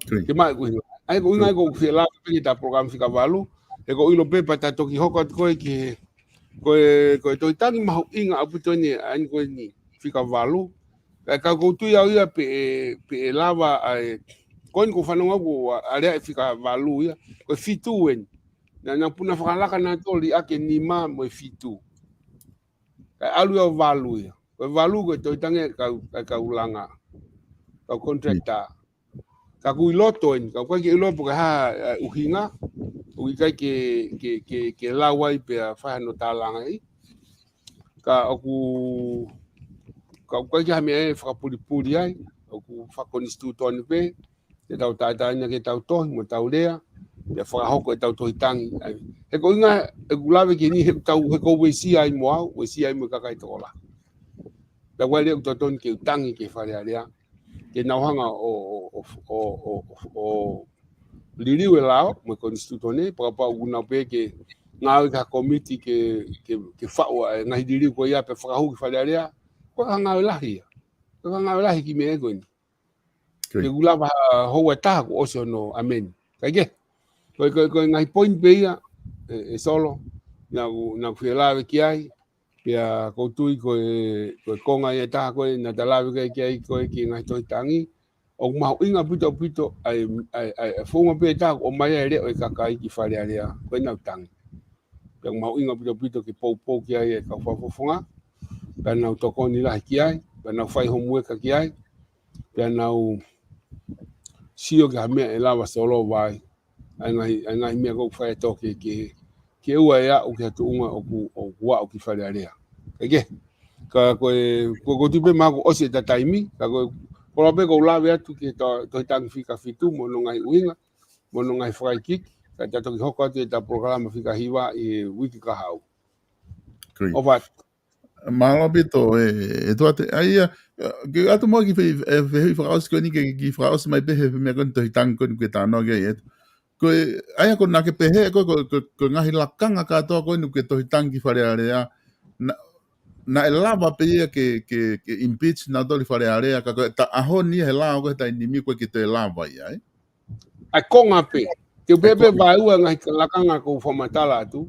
Ko ia. Ke maʻu e ʻuhinga. ʻA ia ko e ʻuhinga ia ʻoku ou fie lave pē ki he ta polokalama fika valu. He ʻoku ou ʻilo pē pea ta toki hoko atu ko ē ki he, ko e, ko e tohi tangi mahuʻinga ʻaupito eni, ʻa eni ko eni fika valu. Ka ʻoku ou tui au ia pē ʻe, pē ʻe lava ʻa e, ko eni ʻoku ou fanongo au ʻoku ʻa, ʻa lea e fika valu ia. Ko e fitu eni. Naʻa, naʻa nau puna fakalaka nautolu ʻa e nima mo e fitu. Kae ʻalu ia ʻo valu ia. Ko e valu ko e tohi tangi ʻa e kau, ʻa e kau langa. Kau contractor. Ka ʻoku ʻi loto eni, ka ʻoku ʻikai ke ʻilo pe ko e hā e ʻuhinga, ʻoku ʻikai ke, ke, ke, ke lau ai pea fai hano tālangaʻi. Ka ʻoku, ka ʻoku ʻikai ke ha meʻa ʻe fakapulipuli ai, ʻoku fakakonisitūtone pē, te tau tātāina ke tau tohi, mo tau lea, pea fakahoko ʻetau tohi tangi. ʻA ia, he ko e ʻuhinga, ʻeku lave ki heni, he tau, he ʻoku ou uesia ai mo au, uesia ai mo e kakai tokolahi. Pea ʻoku ʻi ai e lea ʻoku totonu ke u tangi ki he Fale Alea. Ke nau hanga ʻo, ʻo, ʻo liliu e lao, mo e konisitūtone, pea kapau ʻoku nau pehē ke ngāue ki ha komiti ke, ke, ke faʻu ʻa e ngaahi liliu ko ia pea fakahū ki Fale Alea, ko e ngāue lahi ia. Ko e ngāue lahi ki he meʻa ko eni. Ko ia. Ke u lava ha houa ʻe taha kuo ʻosi hono amend. Kae kehe. Ko e, ko e, ko e ngaahi poini pē ia, ʻe, ʻe Solo, naʻa ku, naʻa ku fie lave ki ai, pea ʻoku ou tui ko e, ko e konga ia ʻe taha ko ē naʻa ta lave ki ai, ki ai ko ē ki he ngaahi tohi tangi, ʻoku mahuʻinga ʻaupito ʻaupito, ʻa e, ʻa e, ʻa e, ʻa e founga pē ʻe taha ʻoku ʻomai ai e leʻo ʻo e kakai ki Fale Alea, ko ʻenau tangi. Pea ʻoku mahuʻinga ʻaupito ʻaupito ke poupou ki ai e kau fakafofonga, pea nau tokoni lahi ki ai, pea nau fai homueka ki ai, pea nau sio ki ha meʻa ʻe lava Solo ʻo ʻai. ʻA e ngaahi, ʻa e ngaahi meʻa ʻoku fai atu ke, ke, ke ʻoua ʻe aʻu ki ha tuʻunga ʻoku, ʻoku aʻu ki Fale Alea. Kae kehe, ka ko e, ko, ʻoku ou tui pē mahalo kuo ʻosi ʻeta taimi, ka ko e, ko e lave pē ʻoku ou lave atu ki he to, tohi tangi fika fitu mo hono ngaahi ʻuhinga, mo hono ngaahi fakaikiiki, ka ta toki hoko atu ʻeta polokalama fika hiva ʻi he uike kahaʻu. Ko ia. ʻOfa atu. Mālō ʻaupito, ʻe, ʻe Tuate, ʻa ia, ke ʻoatu mo au ki he, ʻe, fehuʻi fakaʻosi ko eni ke, ke fakaʻosi mai pē he meʻa ko eni tohi tangi ko eni ke tānaki ai ʻe. Ko e, ʻa ia ko ena ke pehē, ko, ko, ko, ko e ngaahi lakanga kātoa ko eni ke tohi tangi ki Fale Alea, naʻa, naʻe lava pē ia ke, ke, ke impeach nautolu ʻi Fale Alea, ka ko e ta ʻaho ni he lao ko e taimi ni ʻoku ʻikai ke toe lava ia, ē? ʻA e konga pē. Te u pehē pē ʻe vaeua e ngaahi lakanga ʻoku ou fakamatala atu.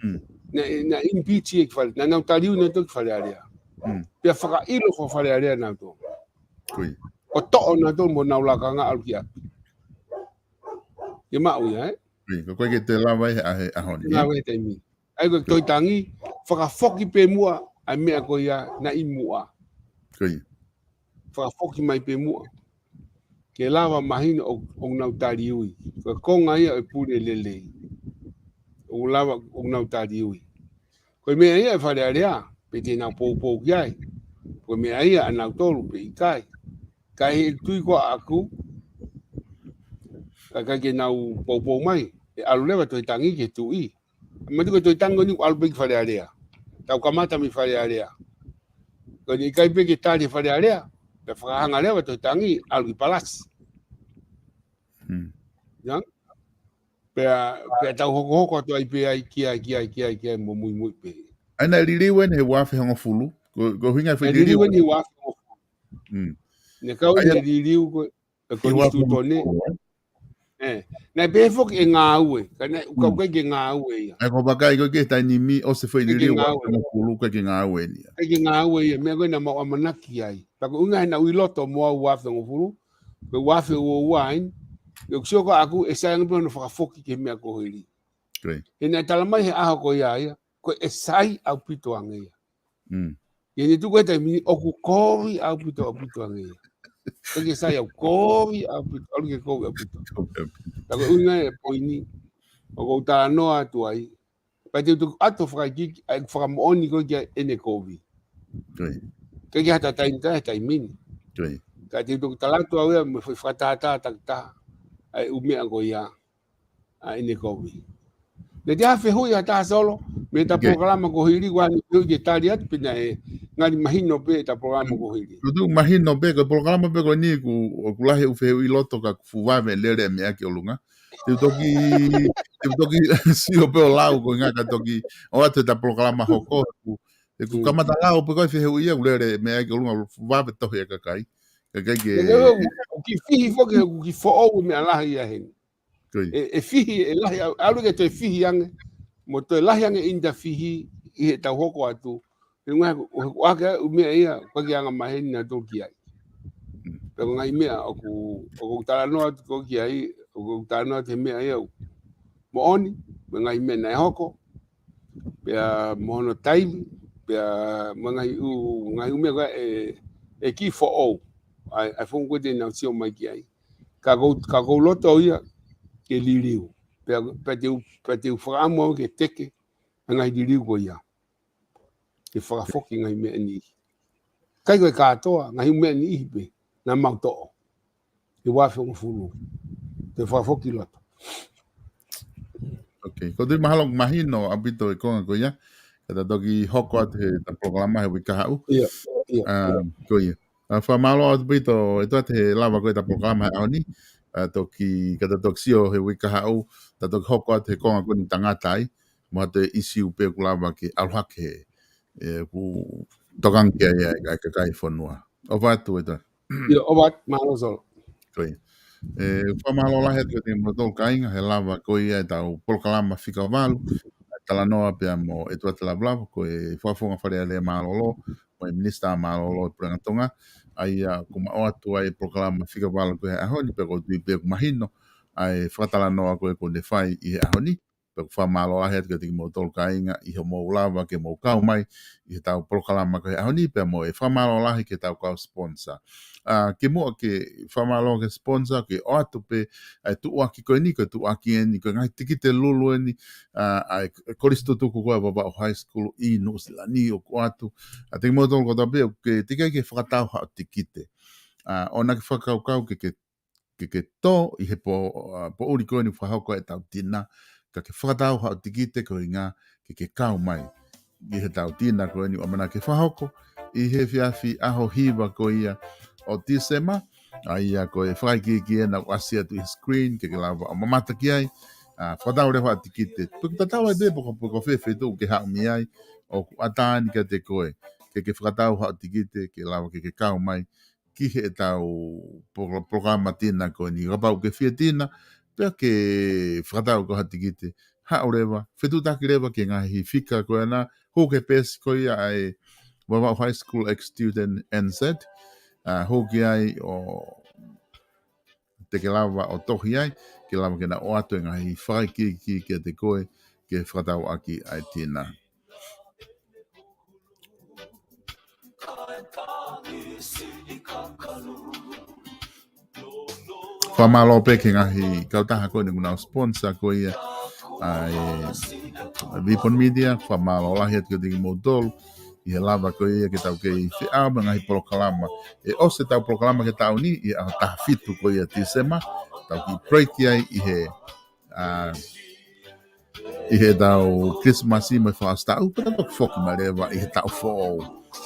Mm. Naʻe, naʻe impeach ia ki Fale, naʻa nau taliui nautolu ki Fale Alea. Mm. Pea fakaʻilo faka-Fale Alea nautolu. Ko ia. ʻO toʻo nautolu mo honau lakanga ʻalu ki ʻapi. Ke maʻu ia, ē? Ko ia, ko e ʻikai ke toe lava ia he, he ʻaho ni, ē? Lava he taimi. ʻA ia ko e tohi tangi, fakafoki pē muʻa ʻa e meʻa ko ia naʻe ʻi muʻa. Ko ia. Fakafoki mai pē muʻa. Ke lava mahino ʻo, ʻoku nau taliui. Ko e konga ia ʻo e pule lelei. ʻOku lava ʻoku nau taliui. Ko e meʻa ia ʻe Fale Alea, pe te nau poupou ki ai. Ko e meʻa ia ʻa nautolu pe ʻikai. Ka ʻi he tui ko ē ʻaku, ka ʻikai ke nau poupou mai, ʻe ʻalu leva tohi tangi ki he tuʻi. Mahalo ko e tohi tangi ko eni ʻoku ʻalu pē ki Fale Alea. Tau kamata mei Fale Alea. Ko eni ʻikai pē ke tali Fale Alea, pea fakahanga leva tohi tangi, ʻalu ki Palasi. Hmm. Ia? Pea, pea tau hokohoko atu ai pē ai ki ai, ki ai, ki ai, ki ai, mo muimui pē. ʻA ia naʻe liliu eni he ua afe hongofulu. Ko, ko e ʻuhinga e foʻi Naʻe liliu. liliu eni ua afe hongofulu. Hmm. Naʻe kau ʻA ia ʻene liliu ko e, e he ua afe konisitūtone. hongofulu, ē? Ē, naʻe pehē foki ʻe ngāue, ka naʻe, ka Hmm. ʻikai ke ngāue ia. ʻA ia ko e vakai ko ē ki he taimi ni ʻosi e foʻi ʻIkai ke liliu ua afe ngāue. hongofulu, ʻikai ke ngāue eni ia. ʻIkai ke ngāue ia, meʻa ko ē naʻa mau ʻamanaki ai. Pea ko e ʻuhinga he naʻa ku ʻi loto mo au ua afe hongofulu, ko e ua afe ua ua eni, ʻoku ou sio ko ē ʻaku ʻe sai ange pē hono fakafoki ki he meʻa ko ē hili. Ko ia. He naʻe tala mai he ʻaho ko ia ia, ko e sai ʻaupito ange ia. Mm. Ia ne tuku he taimi ni ʻoku kovi ʻaupito ʻaupito ange ia. Toki sai au kovi ʻaupito, ʻalu ke kovi ʻaupito. Ka ko e ʻuhinga e poini, ʻoku ou talanoa atu ai. Pea te u toki ʻoatu fakaikiiki, ʻa e fakamoʻoni ko ē ki ai ʻene kovi. Ka ke hata taimi tā, taimi ni. Ka te u toki tala atu au ia, mo e fakatātā takitaha, ʻa e ʻū meʻa ko ia. ʻA ʻene kovi. Ne te ha fehuʻi ha taha Solo, mei he ta polokalama ko hili, ʻoku ʻi ai ha fehuʻi ke tali atu, pe naʻe ngali mahino pē ta polokalama ko hili. Ko e tuʻu mahino pē, ko e polokalama pē ko eni ʻoku, ʻoku lahi ʻū fehuʻi loto ka fuʻu vave lele meʻa ki ʻolunga. Te u toki, te u toki sio pē ʻo lau ko e ʻuhinga ka toki ʻoatu he ta polokalama hoko, ʻoku, ʻoku kamata lau pē ko e fehuʻi ia, ʻoku lele meʻa ki ʻolunga, fuʻu vave tohi e kakai. Kakai ke ʻOku ki fihi foki, ʻoku ki foʻou meʻa lahi ia heni. ʻE, ʻe fihi, ʻe lahi, ʻalu ke toe fihi ange, mo toe lahi ange ʻi he ta fihi ʻi he tau hoko atu. He ʻuhinga ʻoku, ʻoku ʻi ai ʻū meʻa ia, ʻoku ʻikai ke anga maheni nautolu ki ai. Pea ko e ngaahi meʻa ʻoku, ʻoku ou talanoa atu ko ē ki ai, ʻoku ou talanoa atu he meʻa ia ʻoku moʻoni, mo e ngaahi meʻa naʻe hoko, pea mo hono taimi, pea mo e ngaahi ʻū, ngaahi ʻū meʻa ko ē ʻe, ʻe ki foʻou. ʻA e, ʻa e founga ko ē te nau sio mai ki ai. Ka ʻoku ou, ka ʻoku ou loto ia ke liliu. Pea, pea te u, pea te u fakaʻamu au ke teke ʻa e ngaahi liliu ko ia. Ke fakafoki ngaahi meʻa niʻihi. ʻIkai ko e kātoa, ngaahi meʻa niʻihi pē, naʻa mau toʻo. ʻE ua afe hongofulu. Te fakafoki loto. Ok, ko e tuʻu mahalo mahino ʻaupito e konga ko ia. Ka ta toki hoko atu he ta polokalama he uike kahaʻu. Ia, ia, ʻA, ia. Ko ia. ʻA, fakamālō ʻaupito, ʻe tuʻu atu he lava ko ē ta polokalama he ʻaho ni. ʻA, toki, ka ta toki sio he uike kahaʻu, ta toki hoko atu he konga ko eni tangata ai, mo ha toe ʻīsiu pē ʻoku lava ke ʻalu hake he, ʻe, ʻoku tokanga ki ai ʻa e, ʻa e kakai fonua. ʻOfa atu ʻe tuʻu atu. Ia, ʻofa atu, mālō Solo. Ko ia. ʻE, fakamālō lahi atu kiate kimoutolu kāinga, he lava ko ia e tau polokalama fika valu, talanoa pea mo ʻEtuate Lavulavu, ko e Fakafofonga Fale Alea Mālōlō, mo e Minisitā Mālōlō e Puleʻanga Tonga, ʻa ia ʻoku ma ʻoatu ai e polokalama fika valu ko ē he ʻaho ni, pea ʻoku ou tui pē ʻoku mahino ʻa e fakatalanoa ko ē ʻoku ne fai ʻi he ʻaho ni, pea ʻoku fakamālō lahi atu kiate kimoutolu kāinga ʻi hoʻomou lava ke mou kau mai ʻi he tau polokalama ko ē he ʻaho ni, pea mo e fakamālō lahi ki he tau kau sponsor. ʻA, kimuʻa ke fakamālō ki he sponsor, ke ʻoatu pē ʻa e tuʻuaki ko eni, ko e tuʻuaki eni, ko e ngaahi tikite lulu eni, ʻa, ʻa e kolisi tutuku ko ē Vavaʻu High School ʻi Nuʻusila ni ʻoku ʻoatu. ʻA, kiate kimoutolu kotoa pē, ʻoku teʻeki ai ke fakatau haʻo tikite. ʻA, ʻoua naʻa ke fakakaukau ke, ke, ke, ke tō ʻi he pō, ʻa, poʻuli ko eni fakahoko e tau tina, ka ke fakatau haʻo tikite ko e ʻuhinga ke ke kau mai ʻi he tau tina ko eni ʻoku ʻamanaki ke fakahoko ʻi he efiafi ʻaho hiva ko ia ʻo Tīsema, ʻa ia ko e fakaikiiki ena ʻoku ʻasi atu ʻi he screen, ke ke lava ʻo mamata ki ai, ʻa, fakatau leva haʻo tikite. Pea ʻoku tatau ai pē pe ko, pe ko fē feituʻu ke haʻu mei ai, ʻoku ʻatā eni kiate koe ke ke fakatau haʻo tikite, ke lava ke ke kau mai ki he tau polo-, polokalama tina ko eni. Kapau ʻoku ke fie tina, pea ke fakatau ko ē haʻo tikite, haʻu leva, fetuʻutaki leva ki he ngaahi fika ko ena, hū ki he peesi ko ia ʻa e Vavaʻu High School ex student N Z, ʻa, hū ki ai ʻo te ke lava ʻo tohi ai, ke lava ke na ʻoatu e ngaahi fakaikiiki kiate koe, ke fakatau ʻaki ʻa e tina. Fakamālō pē ki he ngaahi kautaha ko eni ʻoku nau sponsor ko ia ʻa e Vipon Media, fakamālō lahi atu kiate kimoutolu ʻi he lava ko ia ke tau kei feʻao mo e ngaahi polokalama. ʻE ʻosi e tau polokalama ki he taʻu ni ʻi he ʻaho taha fitu ko ia Tīsema, tau kiʻi break ai ʻi he, ʻa, ʻi he tau Christmas mo e fakaʻosi taʻu, pea tau toki foki mai leva ʻi he taʻu foʻou.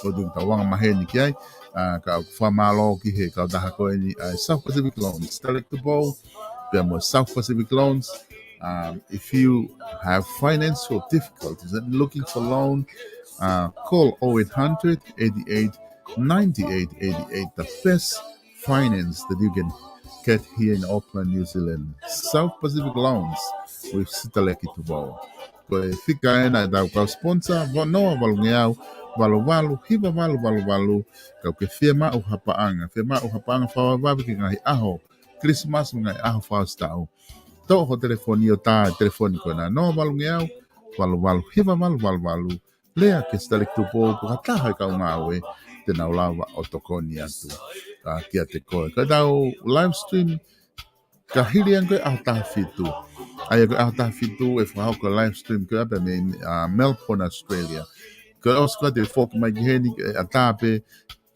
ʻOku tau anga maheni ki ai, ʻa, ka ʻoku fakamālō ki he kautaha ko eni ʻa e South Pacific Loans, Talek Tupou, pea mo e South Pacific Loans. Um, if you have financial difficulties and looking for loan, uh, call oh eight hundred, eighty-eight, ninety-eight, eighty-eight, the best finance that you can get here in Auckland, New Zealand. South Pacific Loans with Sitaleki Tupou. Ko e fika ena e tau kau sponsor, vo noa valungeau, valu valu, hiva valu valu valu, ka ʻoku ke fiemaʻu ha paʻanga, fiemaʻu ha paʻanga fakavavevave ki he ngaahi ʻaho Christmas mo e ngaahi ʻaho fakaʻosi taʻu. Toʻo ho telefoni ʻo tā e telefoni ko ena noa valungeau, valu valu, hiva valu valu valu, lea ki he Star Lake Tupou pe ko ha taha e kau ngāue te nau lava ʻo tokoni atu, ā, kiate koe. Ko ʻetau live stream, ka hili ange ko e ʻaho taha fitu. ʻA ia ko e ʻaho taha fitu ʻe fakahoko e live stream ko ia pē mei, ā, Melbourne, Australia. Ko e ʻosi ko ia te u foki mai ki heni, ʻe ʻatā pē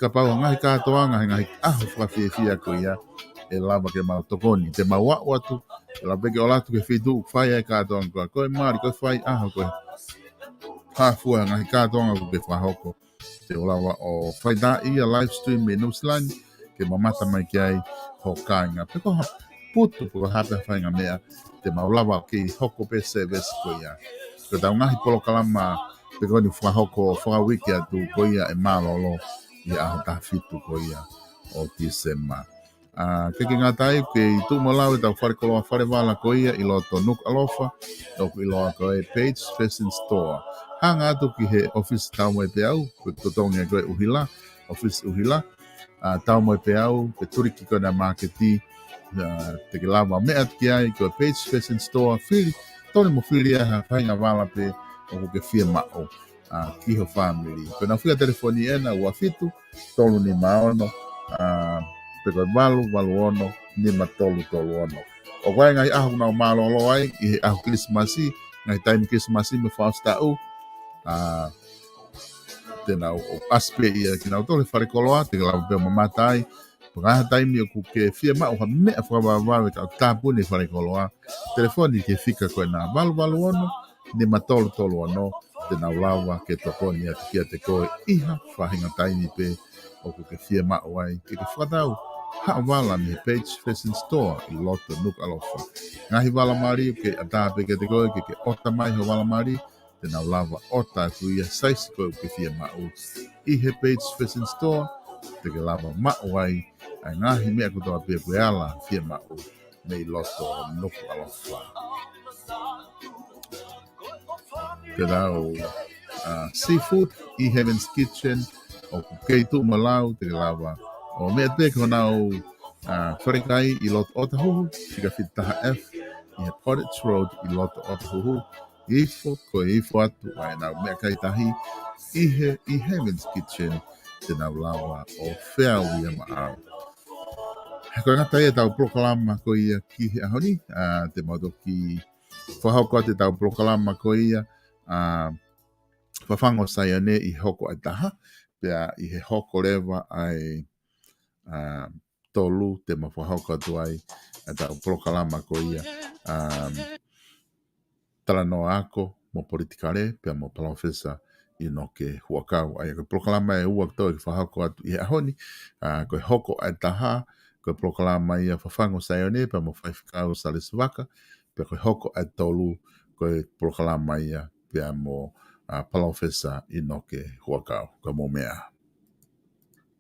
kapau ʻa e ngaahi kātoanga, he ngaahi ʻaho fakafiefia ko ia, ʻe lava ke mau tokoni. Te mau aʻu atu, ʻe lava pē ke ʻalu atu ki he feituʻu ʻoku fai ai e kātoanga ko ia, ko e mali, ko e fai ʻaho, ko e hā fua e ngaahi kātoanga ʻoku ke fakahoko. Te u lava ʻo fai atu ia live stream mei Nuʻusila ni, ke mamata mai ki ai ho kāinga. Pe ko ha putu, pe ko ha pē ha faʻahinga meʻa, te mau lava ke hoko pē service ko ia. Ko ʻetau ngaahi polokalama pē ko eni ʻoku fakahoko fakauike atu ko ia ʻe mālōlō ʻi he ʻaho taha fitu ko ia ʻo Tīsema. Ā, ʻikai ke ngata ai, kei tuʻu mo lau ʻetau falekoloa falevala ko ia ʻi loto Nukuʻalofa, ʻoku ʻiloa ko e Page Fashion Store. Hanga atu ki he ʻōfisi Taumoepeau, ko e totongi ko e ʻuhila, ʻōfisi ʻuhila, ā, Taumoepeau, pe tuliki ko ena māketi, ā, te ke lava meʻa atu ki ai, ko e Page Fashion Store, fili, toli mo fili ʻa e faʻahinga vala pē ʻoku ke fiemaʻu, ā, ki ho fāmili. Ko ʻenau fika telefoni ena, ua fitu, tolu nima ono, ā, pe ko e valu valu ono, nima tolu tolu ono. ʻOku ʻi ai e ngaahi ʻaho ʻoku nau mālōlō ai, ʻi he ʻaho Kilisimasi, ngaahi taimi Kilisimasi mo e fakaʻosi taʻu, ā, te nau ʻoatu pē ia kinautolu he falekoloa, te ke lava pē ʻo mamata ai. Pe ko ha taimi ʻoku ke fiemaʻu ha meʻa fakavavevave ka ʻoku tāpuni e falekoloa, telefoni ki he fika ko ena, valu valu ono, nima tolu tolu ono, te nau lava ke tokoni atu kiate koe ʻi ha faʻahinga taimi pē ʻoku ke fiemaʻu ai ke ke fakatau haʻo vala mei he Page Fashion Store ʻi loto Nukuʻalofa. Ngaahi vala mali ʻoku ʻatā pē kiate koe ke ke ʻota mai ho vala mali, te nau lava ʻo ʻota atu ia size ko ē ʻoku ke fiemaʻu. ʻI he Page Fashion Store, te ke lava maʻu ai ʻa e ngaahi meʻa kotoa pē ʻoku ke ala fiemaʻu mei loto Nukuʻalofa. Ko ʻetau, ā, seafood ʻi Heaven's Kitchen, ʻoku kei tuʻu mo lau, te ke lava ʻo meʻa pē ki honau, ā, falekai ʻi loto Ōtāhuhu, fika fitu taha F, ʻi he Portage Road ʻi loto Ōtāhuhu, ifo, ko e ifo atu ʻa ʻenau meʻakai tahi, ʻi he, ʻi Heaven's Kitchen, te nau lava ʻo feau ia maʻau. He ko e ngata ia ʻetau polokalama ko ia ki he ʻaho ni, ā, te mau toki fakahoko atu ʻetau polokalama ko ia, ā, Fafangu ʻo Saione ʻi he hoko ʻa e taha, pea ʻi he hoko leva ʻa e, ā, tolu te mau fakahoko atu ai ʻetau polokalama ko ia, ā, Talanoa Ako mo Politikale, pea mo Palōfesa ʻInoke Huʻakau. ʻA ia ko e polokalama ʻe ua kotoa ʻoku fakahoko atu ʻi he ʻaho ni, ā, ko e hoko ʻa e taha, ko e polokalama ia Fafangu ʻo Saione, pea mo Faifekau Salesi Vaka, pea ko e hoko ʻa e tolu, ko e polokalama ia pea mo, ā, Palōfesa ʻInoke Huʻakau. Ko e mou meʻa.